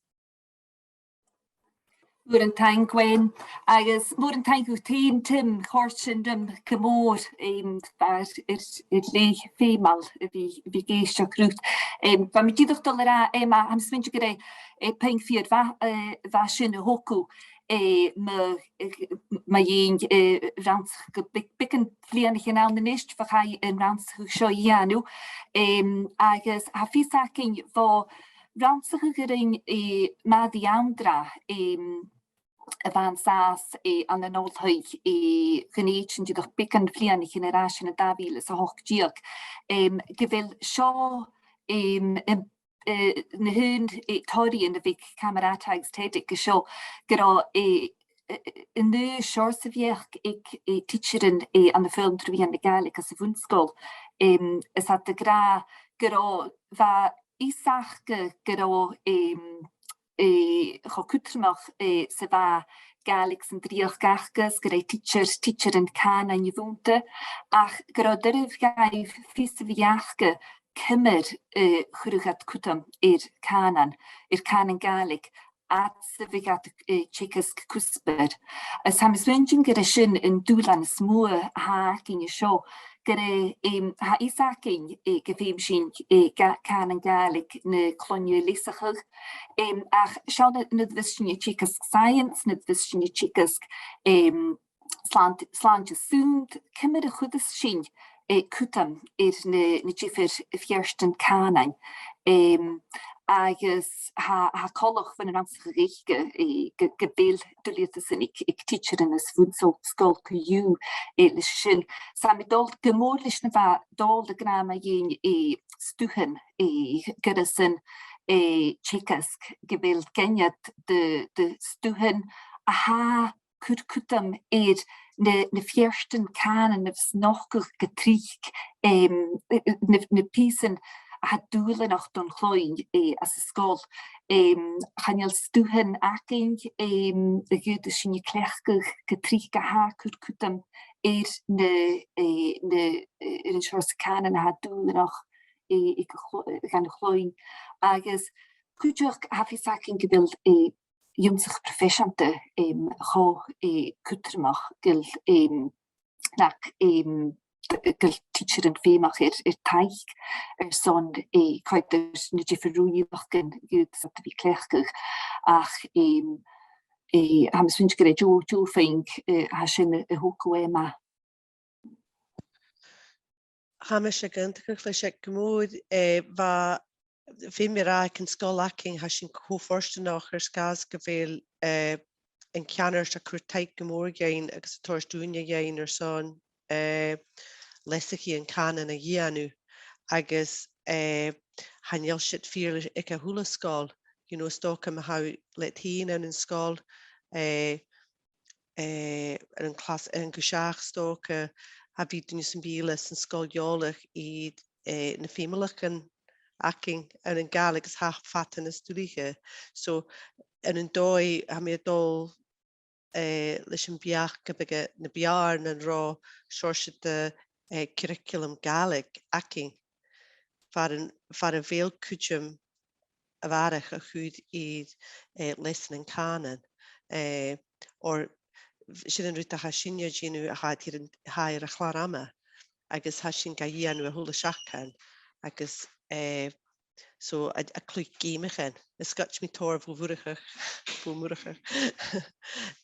Mòran taing, Gwen, agus mòran taing dhut fhèin, Tim, chòrd sin rium gu mòr, em, bha e air, air leth feumail a bhith, a bhith ag èisteachd riut. Em, bha mi dìreach a' dol a ràdh, em, a, tha mi a' smaointinn gur e, eh, puing fìor mhath, eh, a bha sin a thog thu, eh, mu, eh, mu dheidhinn, eh, rannsachadh gu bheil, beagan bhliadhnaichean ann a-nis, bho chaidh an rannsachadh seo a dhèanamh. Em, agus tha fios againn bho rannsachadh a rinn, eh, Màiri Anndra, em, a bha an sàs, eh, ann an oilthigh, eh, Dhùn Èideann dìreach beagan bhliadhnaichean air ais ann an dà mhìle 's a h-ochd deug, em, gu bheil seo, em, em, eh, na h-aon, eh, toraidhean a bh' aig Cammarata agus Tedick an seo, gun robh, eh, eh, eh, an aon seòrsa bheachd aig, eh, tidsearan, eh, ann am foghlam tro mheadhan na Gàidhlig anns a' bhun-sgoil. Em, is iad ag ràdh gun robh, bha fios aca gun robh, em, eh, cho cudromach, eh, 's a bha Gàidhlig san dreuchd aca, 's gun robh tidsear, tidsearan cànain a bh' annta, ach gun robh e doirbh dhaibh fios a bhith aca ciamar, eh, a chuireadh iad cuideam air cànan, air cànan Gàidhlig, fhad 's a bhiodh iad, eh, a' teagasg cuspair. Is tha mi a' smaointinn gur e sin an dùbhlan as motha a th' againn an seo, gur e, em, tha fios againn, eh, gum feum sinn, eh, Gà-, cànan Gàidhlig na cloinne leasachadh. Em, ach seall, nuair a bhios sinn a' teagasg science, nuair a bhios sinn a' teagasg, em, slàint-, slàinte is sunnd, ciamar a chuireas sinn, eh, cuideam air na, na diofar fheartan cànain. Em, agus tha, tha coltach bhon an rannsachadh aice, eh, gu, gu bheil duilgheadasan aig, aig tidsearan anns a' bhun-sgoil, sgoil co-dhiù, eh, leis sin. 'S tha mi a' dol gu mòr leis na bha Dòmhnall ag ràdh mu dheidhinn, eh, stuthan, eh, goireasan, eh, teagaisg, gu bheil gainnead de, de stuthan a tha cur cuideam air na, na feartan cànain a bhios nochdadh gu tric, em, na, na pìosan a tha dùbhlanach don chloinn, eh, anns an sgoil. Em, chan eil stuthan againn, em, a dh'fhaodas sinn a chleachdadh gu tric a tha cur cuideam air na, eh, na, eh, air an seòrsa cànan a tha dùbhlanach, eh, aig a' chlo-, dhan a' chloinn. Agus cuideachd, tha fios againn gu bheil, eh, ionnsachadh proifeiseanta, em, cho, eh, cudromach gu bheil, em, nach, em, gu bheil tidsearan feumach air, air taic airson, eh, coimhead air na diofar rùn-innleachdan a dh'fhaodas iad a bhith a' cleachdadh. Ach, em, eh, tha mi a' smaointinn gur e deagh, deagh phuing, eh, a tha sin a, a thog thu, Emma. Tha mise ag aontachadh leis a' cheist gu mòr, eh, bha, feumaidh mi ràdh, aig an sgoil againn, tha sinn cho fortanach air sgàth 's gu bheil, eh, an ceannard a' cur taic gu mòr dhuinn agus a' toirt ùine dhuinn airson, eh, leasachaidhean cànain a dhèanamh agus, eh, chan eil siud fìor aig a h-uile sgoil, you know, 's dòcha ma tha thu leat fhèin ann an sgoil, eh, eh, air an clas, air an gclas seachd 's dòcha, a bhith duine sam bith eile san sgoil eòlach air, eh, na feumalachdan againn ann an Gàidhlig agus tha fada nas duilghe. So, ann an dòigh, tha mi a' dol, eh, leis am beachd gum biodh na b' fheàrr nan robh seòrsa de, eh, curriculum Gàidhlig againn far an, far a bheil cuideam a bharrachd a chur air, eh, leasanan cànain, eh, oir sin an rud a tha sinne a' dèanamh a tha air an, tha air a' chlàr-ama, agus tha sinn ga dhèanamh a h-uile seachdain, agus, eh, so a, a' cluich geamaichean. Is sgoit mi tòrr bho Mhurchadh, bho Mhurchadh,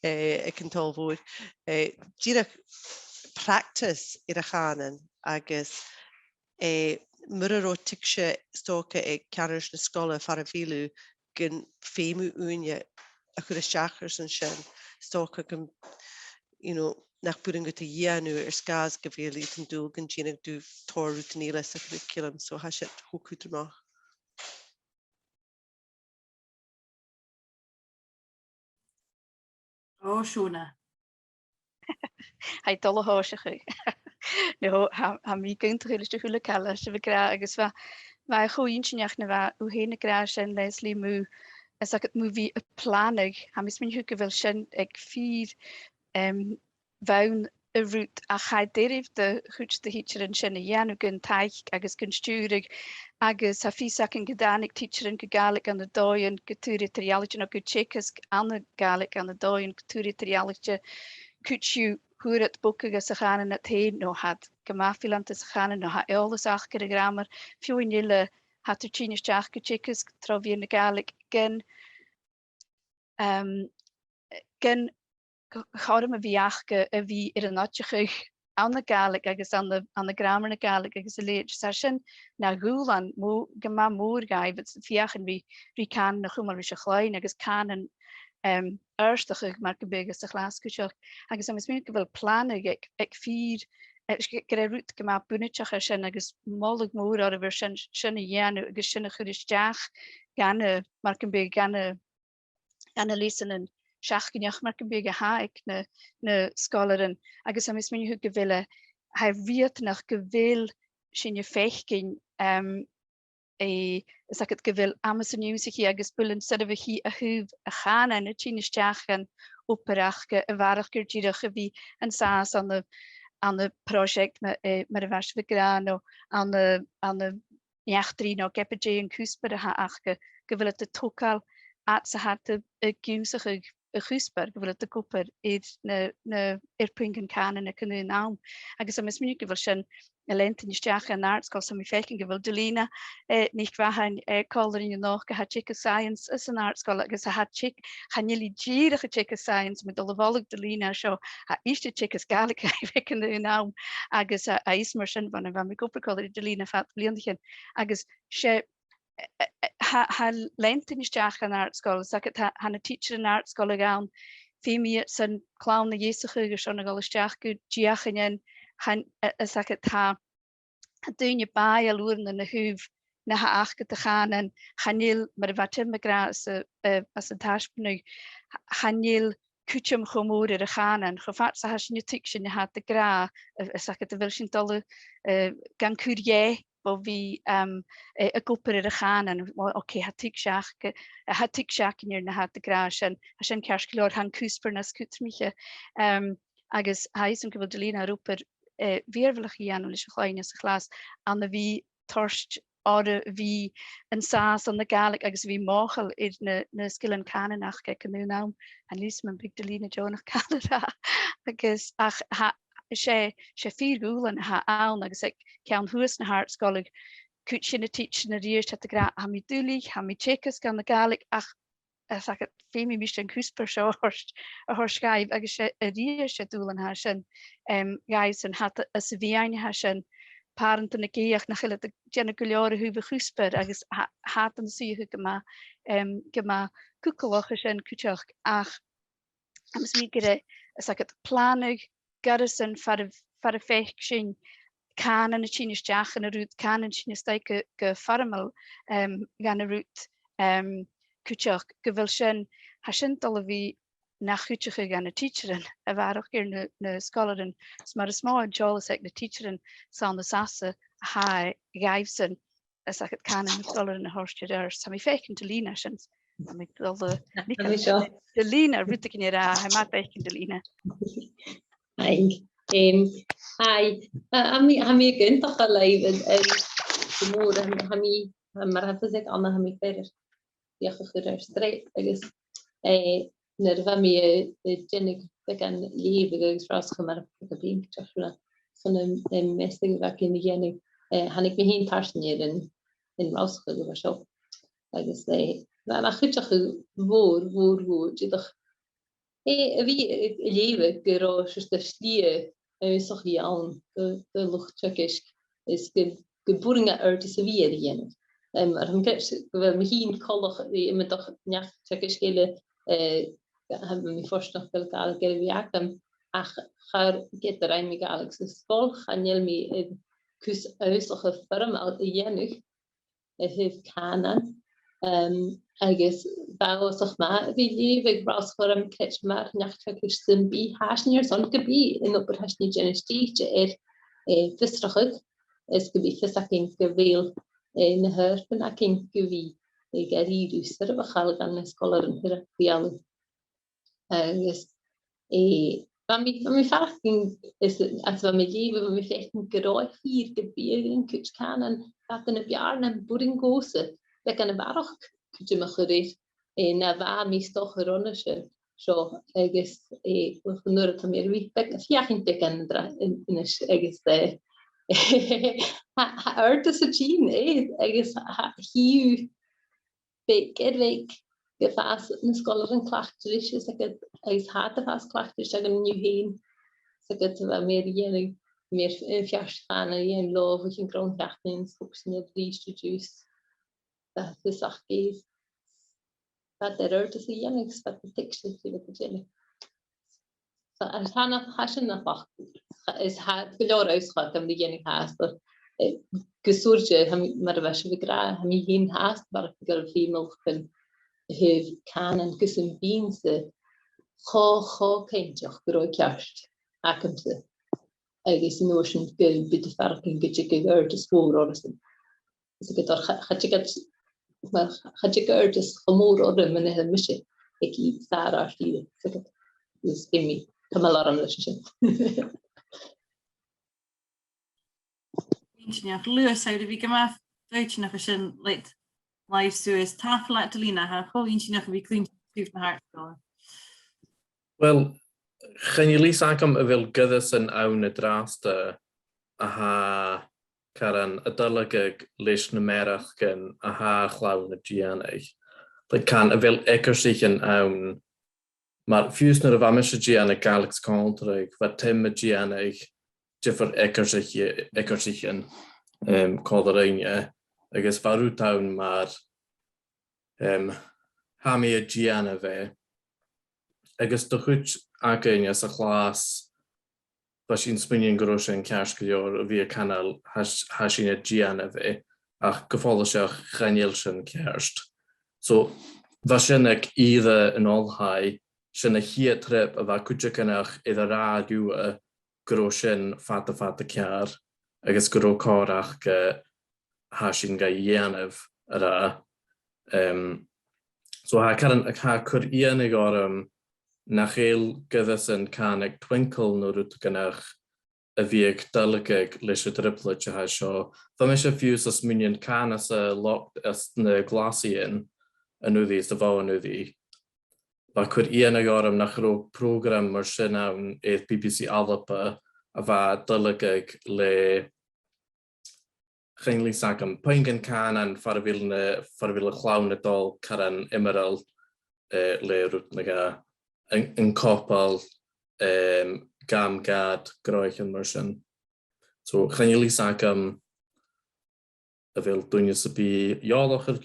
eh, aig an t-Sabhal Mhòr. Eh, dìreach practice air a' chànan agus eh, mura robh tuigse 's dòcha aig ceannard na sgoile far a bheil thu gun feum thu ùine a chur a-steach airson sin, 's dòcha gum, you know, nach b' urrainn dhut a dhèanamh air sgàth 's gu bheil iad an dùil gun dèan thu tòrr rudan eile sa churriculum, so tha siud cho cudromach. Ò, Shona. Tha i dol a thòiseachadh. No, tha, tha mi ag aontachadh leis a h-uile càil a tha sibh ag ràdh, agus bha, bha e cho inntinneach na bha thu fhèin ag ràdh sin, Lesley, mu, is agad mu bhith a' planadh, tha mi a' smaoineachadh gu bheil sin aig fìor, em, bhonn a' rud, ach tha e doirbh do chuid de thidsearan sin a dhèanamh gun taic agus gun stiùireadh, agus tha fios againn gun tàinig tidsearan gu Gàidhlig ann an dòighean gu tur eadar-dhealaichte no gu teagasg ann an Gàidhlig ann an dòighean gu tur eadar-dhealaichte, cuid dhiubh fhuair iad bogadh às a' chànan iad fhèin, no tha iad gu math fileanta sa chànan, no tha eòlas aca air a' ghràmar, feadhainn eile tha iad air tighinn a-steach gu teagasg tro mheadhan na Gàidhlig, gun, em, gun c-, cothrom a bhith aca a bhith air an oideachadh ann an Gàidhlig agus ann an, ann an gràmar na Gàidhlig agus a leithid. 'S tha sin na dhùbhlan mò-, gu math mòr dhaibh, is feuchainn ri, ri cànan a chumail ris a' chloinn agus cànan, em, adhartachadh mar gum biodh sa chlas cuideachd. Agus tha mi a' smaoineachadh gu bheil planadh aig, aig fìor, eh, gu, gur e rud gu math bunaiteach a tha sin agus moladh mòr oirbh air sin, sin a dhèanamh agus sin a chur a-steach dhan a', mar gum biodh dhan a', dhan a' leasanan seachdaineach mar gum biodh a tha aig na, na sgoilearan. Agus tha mi a' smaoineachadh gu bheil e, tha e riatanach gu bheil sinn a' faicinn, em, e, is agad gu bheil amas an ionnsachaidh agus builean soirbheachaidh a thaobh a' chànain a' tighinn a-steach dhan obair aca, a bharrachd air dìreach a bhith an sàs ann an, ann am pròiseact ma-, eh, mar a bha sibh ag ràdh, no ann an, ann an eachdraidh no ge b' e dè an cuspair a th' aca, gu bheil iad a' togail fhad 's a tha iad a', ag ionnsachadh a' chuspair, gu bheil iad ag obair air na, na, air puingean cànain aig an aon àm. Agus tha mi a' smaoineachadh gu bheil sin a' leantainn a-steach dhan àrd-sgoil, 's tha mi a' faicinn gu bheil Delina, eh, NicMhathain, eh, còmhla rinn a-nochd, a tha a' teagasg science san àrd-sgoil, agus a tha a' teag-, chan eil i dìreach a' teagasg science, ma tha mi a' dol a mholadh Delina an seo, tha ise a' teagasg Gàidhlig aig an aon àm, agus, eh, tha fhios mar sin bhon a bha mi ag obair còmhla ri Delina fad bhliadhnaichean. Agus 's e, eh, eh, tha, tha leantainn a-steach dhan àrd-sgoil, 's agad tha, tha na tidsearan àrd-sgoile ann, feumaidh iadsan clann a dheasachadh airson a dhol a-steach gu deuchainnean, chan, eh, 's agad tha, tha daoine bàidheil uaireannan a thaobh na tha aca de chànan, chan eil, mar a bha Tim ag ràdh anns a', eh, anns an taisbeanadh, chan eil cuideam cho mòr air a' chànan, cho fad 's a tha sinn a' tuigsinn na tha iad ag ràdh, eh, 's agad a bheil sinn a' dol, eh, gan cur dheth bho bhith, em, eh, ag obair air a' chànan, o, ok, tha tuigse aca, eh, tha tuigse againn air na tha iad ag ràdh sin, tha sin ceart gu leòr, tha an cuspair nas cudromaiche. Em, agus tha fhios agam gu bheil Delina air obair, eh, mhìorbhaileach a dhèanamh leis a' chloinn anns a' chlas, ann a bhith toirt orra a bhith an sàs ann an Gàidhlig agus a bhith mothachail air na, na sgilean cànain aca aig an aon àm. Chan eil fhios agam am bi Delina deònach càil a ràdh. Agus ach tha, 's e, 's e fìor dhùbhlan a th' ann agus aig ceann shuas na h-àrd-sgoile, cuid dhe na tidsearan a-rithist, tha iad ag ràdh, tha mi duilich, tha mi a' teagasg ann an Gàidhlig, ach, eh, 's agad, feumaidh mise an cuspair seo a thoirt, a thoirt dhaibh, agus 's e a-rithist 's e dùbhlan a tha sin, em, dhaibhsan, tha iad anns a' mheadhan a tha sin, pàrantan ag èigheach nach eil iad a' dèanamh gu leòr a thaobh a' chuspair, agus tha, tha iad an suidheachadh gu math, em, gu math cugallach an sin cuideachd, ach tha mi a' smaoineachadh gur e, 's agad, planadh goireasan far a, far am faic sinn cànan a' tighinn a-steach dhan an rud, cànan a' tighinn a-steach gu, gu foirmeil, em, dhan an rud, em, cuideachd, gu bheil sin, tha sin a' dol a bhith na chuideachadh dha na tidsearan, a bharrachd air na, na sgoilearan. 'S mar as motha an t-eòlas aig na tidsearan 's ann an sàs a tha e dhaibhsan, 's agad, cànan na sgoilearan a thoirt air adhart. Tha mi a' faicinn Delina sin. Tha mi a' dol a, Delina, rudeigin a ràdh, tha mi a' faicinn Delina. Aye. Em, aye. Tha, tha mi, tha mi ag aontachadh leibh, em, em, gu mòr, tha mi, tha mi, mar a tha fios aig Anna, tha mi a' faireachdainn a' cur air sreath, agus, eh, nuair a bha mi, eh, a' dèanamh beagan leughadh agus ràsachadh mar a bha mi a' dèanamh, chun an, an measaich a bha againn a dhèanamh, eh, thàinig mi fhìn tarsainn air an, an ràsachadh a bha seo. Agus, eh, bha e na chuideachadh mhòr, mhòr, mhòr, dìreach, eh, a bhith, eh, a' leughadh gun robh seòrsa de shlighe ionnsachadh ann do, do luchd-teagaisg is gu, gum b' urrainn dhaibh oideas a bhith air a dhèanamh. Em, air an gceist gu bheil mi fhìn coltach ri iomadach neach-teagaisg eile, eh, tha mi fortanach gu bheil Gàidhlig air a bhith agam, ach cha do rinn mi Gàidhlig sa sgoil, chan eil mi air cus ionnsachadh foirmeil a dhèanamh a thaobh cànain. Um, agus bha e uabhasach math a bhith a' leughadh, bha e uabhasach math, tha mi a' creidsinn, mar neach-teagaisg sam bith, tha sinn airson gum bi an obair a tha sinn a' dèanamh stèidhichte air, eh, fiosrachadh, is gum bi fios againn gu bheil, eh, na h-oidhirpean againn gu bhith, eh, a' dèanamh soirbheachail dha na sgoilearan a tha air a bheulaibh. Agus, eh, bha mi, bha mi a' faireachdainn, is, is bha mi a' leughadh, bha mi a' faicinn gun robh e fìor gu bhith an cuid cànain, fada na b' fheàrr nam b' urrainn dhòmhsa beagan a bharrachd cuideam a chur air, eh, na bha mi 's dòcha roimhe seo, seo, agus, eh, uill, nuair a tha mi air a bhith beag, a' feuchainn beagan an-dràsta a-nis, agus, eh, tha, tha adhartas a' tighinn, eh, agus tha, chì thu beag air bheag gum fàs na sgoilearan cleachdte ris, is aca, agus tha iad a' fàs cleachdte ris againn an-diugh fhèin. Is aca, bha mi air a dhèanamh, mi air, eh, feart-chànain a dhèanamh leotha bho chionn grunn sheachdainean, is thug sinn iad a-rithist an-diugh. Bha fios aca, bha iad air adhartas a dhèanamh, is bha iad a' tuigsinn dè bha iad a' dèanamh. So, an tha na, tha sin na fhac-, is tha gu leòr aois agam ri dhèanamh fhathast, eh, gu sònraichte, tha mi, mar a bha sibh ag ràdh, tha mi fhìn fhathast, mar gu bheil feumail chun a thaobh cànain gus am bithinn-sa cho, cho cinnteach gun robh e ceart agamsa. Agus an uair sin gu bheil iad a' faireachdainn gun tig adhartas mòr orrasan. Is aca, cha, cha tig iad, well, cha tig adhartas cho mòr orra mura h-eil mise aig an aon àm. Is aca, is bidh mi, tha mi alarm leis an sin. Inntinneach, Lewis, tha thu air a bhith gu math foighidneach an sin leat làimh suas. Tapadh leat, Delina, tha e cho inntinneach a bhith a' cluinntinn sibh na h-àrd-sgoilearan. Well, chan eil fhios agam a bheil goireasan ann an-dràsta a tha caran a' duilleagadh leis na mearachdan a tha a' chlann a' dèanamh. Like, can, a bheil eacarsaichean ann, mar fiù 's nuair a bha mise a' dèanamh Gàidhlig 's Conaltradh, bha Tim a' dèanamh diofar eacarsaiche-, eacarsaichean, em, còmhla rinn, agus bha rud ann mar, em, tha mi a' dèanamh e. Agus do chuid againn sa chlas, bha sinn a' smaoineachadh gun robh sin ceart gu leòr, a bhith ag ràdh, tha s-, tha sinn a' dèanamh e, ach gu follaiseach chan eil sin ceart. So, bha sin aig ìre an oilthigh, sin a' chiad trip a bha cuideigin air a ràdh riutha gun robh sin fada, fada ceàrr, agus gun robh còir aca, tha sinn ga dhèanamh, a ràdh. Em, so tha caran, tha e a' cur iongnadh orm nach eil goireasan cànain Twinkl no rudeigin a bhiodh a' duilleagadh leis an trioblaid a tha seo. Bha mise fiù 's a' smaoineachadh cànan sa lot às na Glasaidhean an-uiridh, sa bhogha an-uiridh. Bha e a' cur iongnadh orm nach robh prògram mar sin ann air B B C Alba a bha a' duilleagadh le, chan eil fhios agam, puingean cànain far a bheil na, far a bheil a' chlann a' dol caran iomrail, eh, le rud no dhà, an, an copal, em, gam gad, gnothaichean mar sin. So, chan eil fhios agam a bheil duine sam bith eòlach air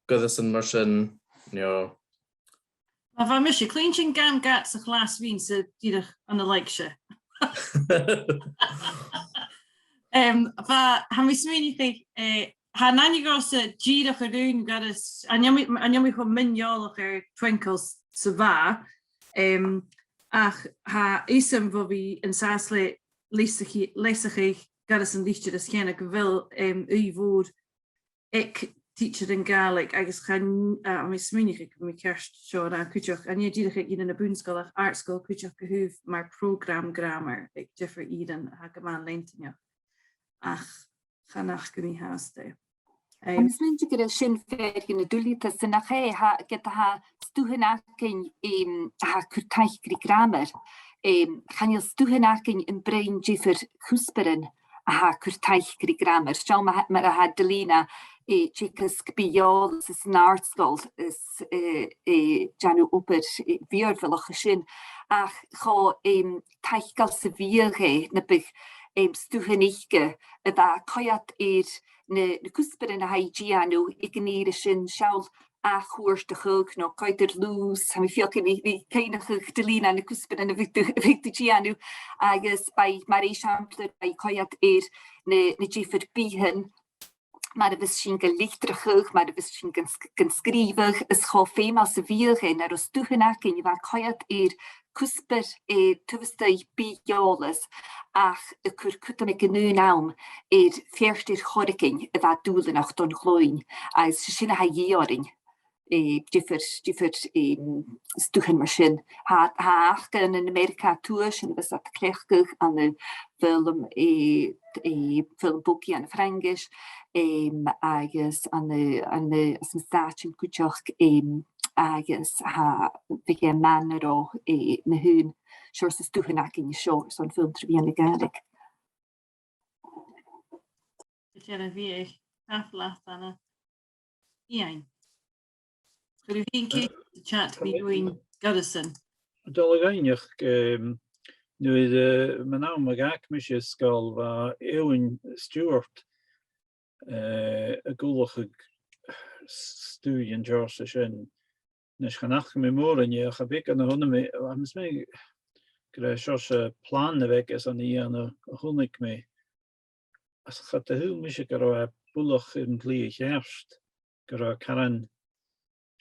goireasan mar sin, no. Well, bha mise a' cluinntinn gam gad sa chlas a bhithinn-sa dìreach ann an Loigsinn. Em, bha, tha mi a' smaoineachadh, eh, tha an aithne agamsa dìreach air aon ghoireas, chan eil mi, chan eil mi cho mion-eòlach air Twinkl 's a bha, em, ach tha fhios agam bho bhith an sàs le leasachadh, leasachadh goireasan litearrais cheana gu bheil, em, ùidh mhòr aig tidsearan Gàidhlig agus chan, eh, tha mi a' smaoineachadh gum bi mi ceart seo a ràdh cuideachd, chan e dìreach aig ìre na bun-sgoile ach àrd-sgoil cuideachd, co-dhiù mar prògram gràmair aig diofar ìrean a tha gu math leantainneach. Ach chan fhaca mi fhathast e. Em, tha mi a' smaoineachadh gur e sin fear de na dùbhlain, 's nach e, tha, ged a tha stuthan againn, em, a tha a' cur taic ri gràmar, em, chan eil stuthan againn am broinn diofar chuspairean a tha a' cur taic ri gràmar. Seo mar, mar a tha Delina, eh, a' teagasg bith-eòlais san àrd-sgoil is, eh, eh, dèanamh obair, eh, mhìorbhaileach an sin. Ach cho, em, taiceil 's a bhiodh e, nam biodh, em, stuthan aice a bha a' coimhead air na, na cuspairean a tha i a' dèanamh aig an ìre sin, seall A Chuairt a' Chaochaidh no Coimhead air Lùths, tha mi a' faicinn, bha, bha cuimhneachadh Delina na cuspairean a bhiodh tu, a bhiodh tu a' dèanamh, agus bha i, mar eisimpleir, bha i a' coimhead air na, na diofar bithichean, mar a bhios sinn ga litreachadh, mar a bhios sinn gan sg-, gan sgrìobhadh, is cho feumail 's a bhiodh e, nan robh stuthan againn a bha a' coimhead air cuspair, eh, taobh a-staigh bith-eòlas, ach a' cur cuideam aig an aon àm air feart air choreigin a bha dùbhlanach don chloinn, agus 's e sin a tha a dhìth oirnn, eh, diofar, diofar, em, stuthan mar sin. Tha, tha aca ann an Ameireaga a Tuath, sin a bhios iad a' cleachdadh ann am foghlam, eh, eh, foghlam bogaidh ann am Fraingis, em, agus ann an, ann an, anns na Stàitean cuideachd, em, agus tha, bhiodh e math nan robh, eh, na h-aon seòrsa stuthan againn an seo airson foghlam tro mheadhan na Gàidhlig. Gu dearbh, bha e, tapadh leat, Anna. Iain. Chuir thu fhèin ceist sa chat mu dheidhinn goireasan. Dol a dh'fhaighneachd, em, nuair, eh, mun àm a dh'fhàg mise an sgoil, bha Eòghann Stiùbhart, eh, ag ullachadh s-, stuth den t-seòrsa sin. Nis chan fhaca mi mòran dheth, ach a bheil cuimhne agad, tha mi, tha mi a' smaoineachadh gur e seòrsa plana a bh' aige airson a dhèanamh a chunnaic mi. Ach cha do shaoil mise gun robh e buileach air an t-slighe cheart, gun robh e caran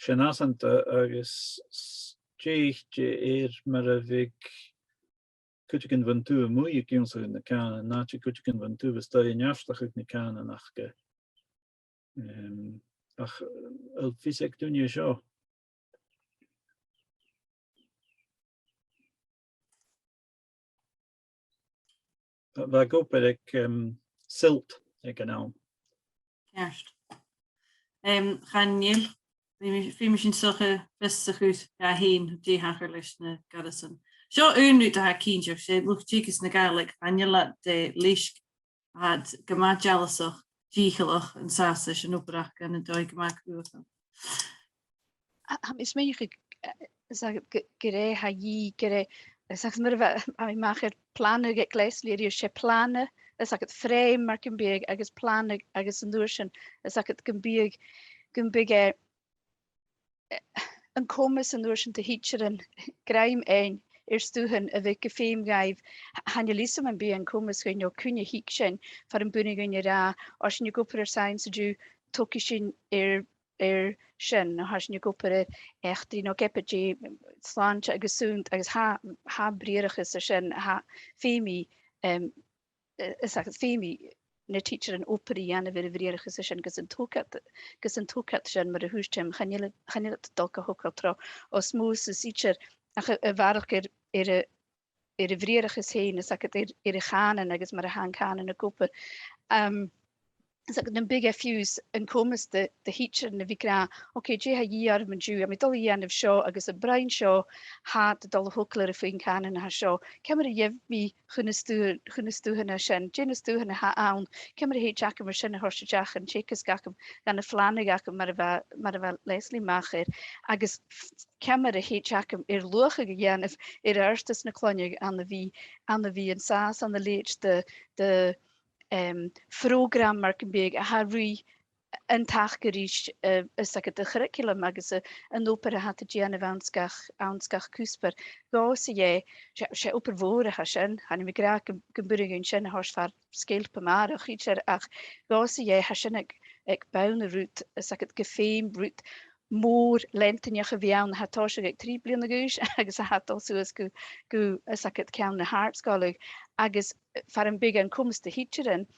seann-fhasanta agus stèidhichte air mar a bhiodh cuideigin bhon taobh a-muigh ag ionnsachadh na cànan, no cuideigin bhon taobh a-staigh a' neartachadh na cànan aca. Em, ach, eh, a bheil fios aig duine an seo? Bha, bha e ag obair aig, em, Silt aig an àm. Ceart. Em, chan eil, feumaidh, feumaidh sinn sochair fios a chur dha fhèin dè thachair leis na goireasan. Seo aon rud a tha cinnteach, 's e luchd-teagaisg na Gàidhlig, chan eil iad, eh, leisg, tha iad gu math dealasach, dìcheallach an sàs leis an obair aca ann an dòigh gu math cruaidh. Tha, tha mi a' smaoineachadh, eh, is e gu, gur e tha a dhìth, gur e, is e mar a bha, tha mi a-mach air planadh aig Lesley a-rithist, 's e plana, is e gu frame mar gum biodh, agus planadh, agus an uair sin, is e gum biodh, gum biodh, eh, eh, an comas an uair sin do thidsearan grèim fhaighinn air stuthan a bhiodh gu feum dhaibh. Th-, chan eil fhios agam am bi an comas againn no cuin a thig sin, far am b' urrainn dhuinn a ràdh, oir sinn ag obair air science an-diugh, togaidh sinn air, air sin, no tha sinn ag obair air eachdraidh no ge b' e dè, slàinte agus sunnd, agus tha, tha briathrachas air sin, tha, feumaidh, em, eh, is e, feumaidh na tidsearan obair a dhèanamh air a' bhriathrachas sin gus an togail, gus an togail sin, mar a thuirt mi, chan eil, chan eil iad a' dol ga thogail tro osmosis idir, ach a, a bharrachd air, air a, air a' bhriathrachas fhèin, is e, air, air a' chànan agus mar a tha an cànan ag obair. Em, is e, nam biodh e fiù 's an comas do, do thidsearan a bhith ag ràdh, ok, dè tha a dhìth orm an-diugh, tha mi a' dol a dhèanamh seo agus am broinn seo, tha iad a' dol a thogail air a' phuing cànain a tha seo. Ciamar a gheibh mi chun na stu-, chun na stuthan sin, dè na stuthan a th' ann, ciamar a thèid agam air sin a thoirt a-steach dhan teagasg agam, dhan a' phlanadh agam mar a bha, mar a bha Lesley a-mach air, agus f-, ciamar a thèid agam air luach a dhèanamh air adhartas na cloinne ann a bhith, ann a bhith an sàs ann an leithid de, de, em, phrògram mar gum biodh a tha a' ruith an taca ris, eh, is e, a' churriculum agus a, an obair a tha iad a' dèanamh anns gach, anns gach cuspair. Dhòmhsa dheth, 's e, 's e obair mhòr a tha sin, chan eil mi ag ràdh gum, gum b' urrainn dhuinn sin a thoirt far sgeilp a-màireach idir, ach dhòmhsa dheth, tha sin aig, aig bonn an rud, is e, gu feum rud mòr leantainneach a bhith ann a tha a' tòiseachadh aig trì bliadhna a dh'aois agus a tha a' dol suas gu, gu, is e, ceann na h-àrd-sgoile, agus, eh, far am biodh an comas do thidsearan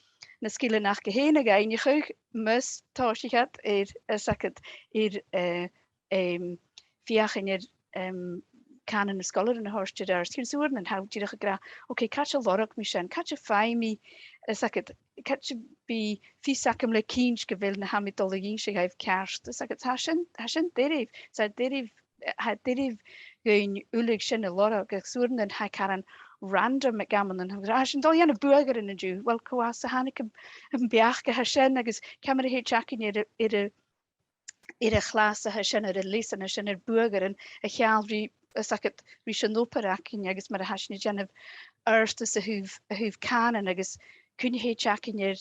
na sgilean aca fhèin a dhaingnicheadh, mus tòisich iad air, is e, air, eh, em, feuchainn air, em, cànan na sgoile a thoirt air adhart. Chionn 's uaireannan tha thu dìreach ag ràdh, ok, càit an lorg mi sin, càit am faigh mi, is e, càit am bi fios agam le cinnt gu bheil na tha mi a' dol a dh'innse dhaibh ceart, is e, tha sin, tha sin doirbh, 's e doirbh, tha e doirbh dhuinn uile sin a lorg, agus 's uaireannan tha e caran random aig amannan, tha sinn a' dol a dhèanamh buadhairean an-diugh, uill, cò às a thàinig am, am beachd a tha sin, agus ciamar a thèid againn air a, air a, air a' chlas a tha sin, air an leasan a tha sin, air buadhairean a cheangal ri, is e, ris an obair againn agus mar a tha sinn a' dèanamh adhartas a thaobh, a thaobh cànan agus cuin a thèid againn air,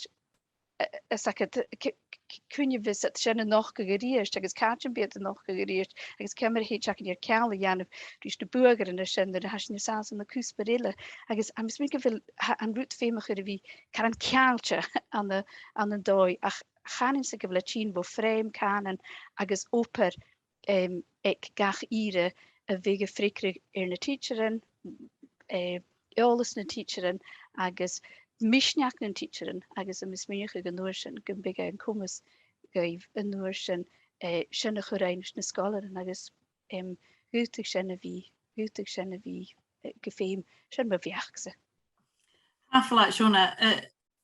eh, is e, c-, c-, cuin a bhios iad sin a' nochdadh a-rithist agus càit am bi iad a' nochdadh a-rithist agus ciamar a thèid againn air ceangal a dhèanamh ris na buadhairean a tha sin nuair a tha sinn an sàs ann an cuspair eile. Agus tha mi a' smaoineachadh gu bheil, tha an rud feumach air a bhith caran ceangailte ann an, ann an dòigh, ach chanainn-sa gu bheil e a' tighinn bho phrèam cànain agus obair, em, aig gach ìre a bhiodh a' freagairt air na tidsearan, eh, eòlas nan tidsearan agus misneachd nan tidsearan, agus tha mi a' smaoineachadh an uair sin gum biodh e an comas dhuibh an uair sin, eh, sin a chur ann leis na sgoilearan agus, em, dh'fhaodadh sin a bhith, dh'fhaodadh sin a bhith, eh, gu feum, sin mo bheachd-sa. Tha fhios agad, Shona, eh,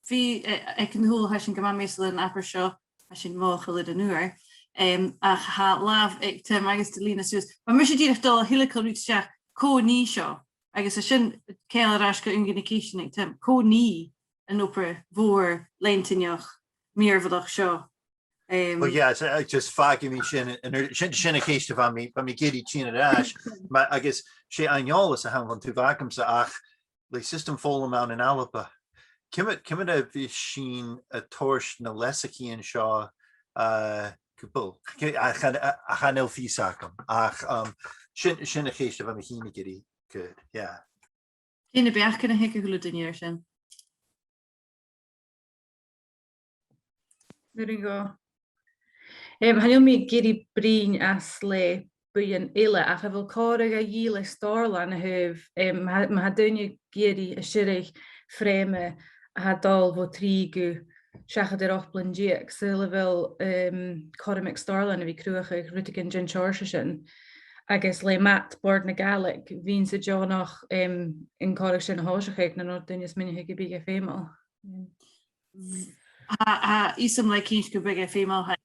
bha, eh, aig an t-siubhal, tha sinn gu math measail air an abairt seo, tha sinn mothachail air an uair. Em, ach tha làmh aig Tim agus tha lìon suas. Bha mise dìreach a' dol a thilgeil rud seach cò nì seo, agus tha sin ceangailte ris gu aon de na ceistean aig Tim. Cò nì an obair mhòr leantainneach, mìorbhaileach seo? Em, Well, yeah, so, uh, just fàgaidh mi sin, an, sin, sin a' cheist a bha mi, bha mi ag iarraidh tighinn air ais, ma, agus 's e an eòlas a th' agam bhon tu bh' agamsa ach le system foghlaim ann an Alba, ciamar, ciamar a bhios sinn a' toirt na leasachaidhean seo, uh, gu buil? Ach chan, ach chan eil fhios agam. Ach, um, sin, sin a' cheist a bha mi fhìn ag iarraidh cur, yeah. Dè na beachdan a th' aig a h-uile duine air sin? There you go. Em, chan eil mi ag iarraidh bruidhinn às leth buidheann eile, ach a bheil còir a dhìth le Stòrlann a thaobh, em, ma, ma tha daoine ag iarraidh a' sireadh frèam a tha dol bho trì gu seachad air ochd bliadhna deug, saoil a bheil, em, cothrom aig Stòrlann a bhith a' cruthachadh rudeigin den t-seòrsa sin, agus le math Bòrd na Gàidhlig, bhithinn-sa deònach, em, an còrr sin a thòiseachadh, nan robh daoine a' smaoineachadh gum biodh e feumail. Tha, tha fhios agam le cinnt gum biodh e feumail, tha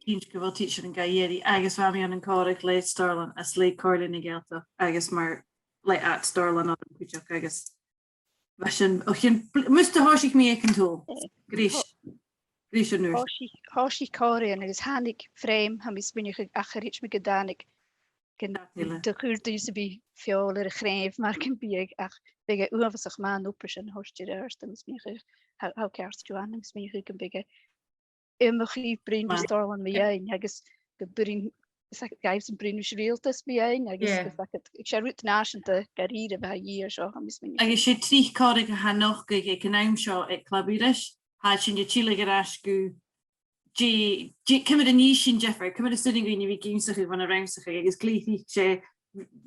cinnt gu bheil tidsearan ga iarraidh, agus bha mi ann an còmhradh le Stòrlann às leth Comhairle na Gàidhealtachd, agus mar le at Stòrlann orm cuideachd, agus bha sin, o chionn bl-, mus do thòisich mi aig an t-siubhal. Greis, greis an uair. Thòisich, thòisich còmhradh ann agus thàinig frèam, tha mi a' smaoineachadh, ach cha chreid mi gun tàinig gun do chuir duine sam bith feòil air a' chnàimh mar gum biodh, ach bhiodh e uabhasach math an obair sin a thoirt air adhart, agus mi a' smaoineachadh, tha, tha ceart, Joanne, agus mi a' smaoineachadh gum biodh e iomchaidh bruidhinn ri Stòrlann mu dheidhinn, agus gum b' urrainn, is e, gum b' urrainn bruidhinn ris an riaghaltas mu dheidhinn, agus Yeah. is e, 's e rud nàiseanta gu h-àraidh a bha a dhìth air seo, tha mi a' smaoineachadh. Agus 's e tric còmhradh a tha a' nochdadh aig an àm seo aig Club Iris, tha sinn a' tilleadh air ais gu dè, dè, ciamar a nì sinn diofar, ciamar as urrainn dhuinn a bhith ag ionnsachadh bhon a' rannsachadh, agus glè thric 's e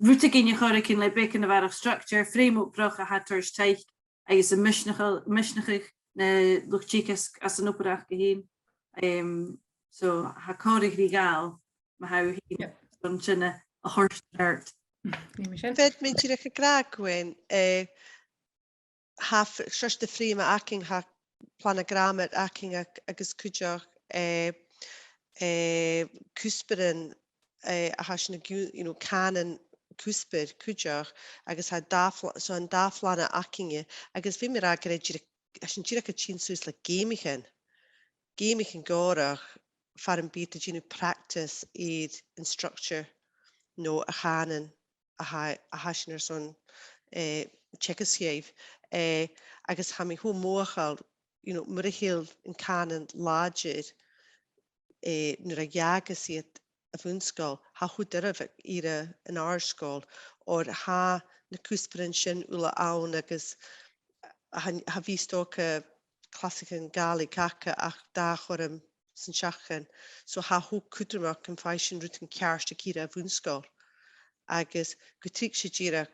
rudeigin a chur air cùl le beagan a bharrachd structure, frèam obrach a tha a' toirt taic, agus a' misneachadh, misneachadh na luchd-teagaisg anns an obair aca fhèin. Em, so, tha còmhradh ri ghabhail, ma tha thu fhèin Yep. an sin a, a thoirt air adhart. Nì mi sin. Feumaidh mi dìreach a ràdh, Gwen, eh, tha f-, seòrsa de fhrèam againn, tha plana gràmair againn ag-, agus cuideachd, eh, eh, cuspairean, eh, a tha sinn ag iù-, you know, cànan cuspair cuideachd, agus tha dà phla-, so an dà phlana againne, agus feumaidh mi ràdh gur e dìreach, tha sinn dìreach a' tighinn suas le geamaichean, geamaichean gòrach, far am bi iad a' dèanamh practice air an structure, no a' chànan a tha, a tha sinn airson, eh, teagasg dhaibh. Eh, agus tha mi cho mothachail, you know, mura h-eil an cànan làidir, eh, nuair a dh'fhàgas iad a' bhun-sgoil, tha e cho doirbh aig ìre an àrd-sgoil, oir tha na cuspairean sin uile ann agus tha, tha fios 's dòcha clasaichean Gàidhlig aca ach dà chothrom san t-seachdain. So tha e cho cudromach gum faigh sinn rudan ceart aig ìre a' bhun-sgoil. Agus gu tric 's e dìreach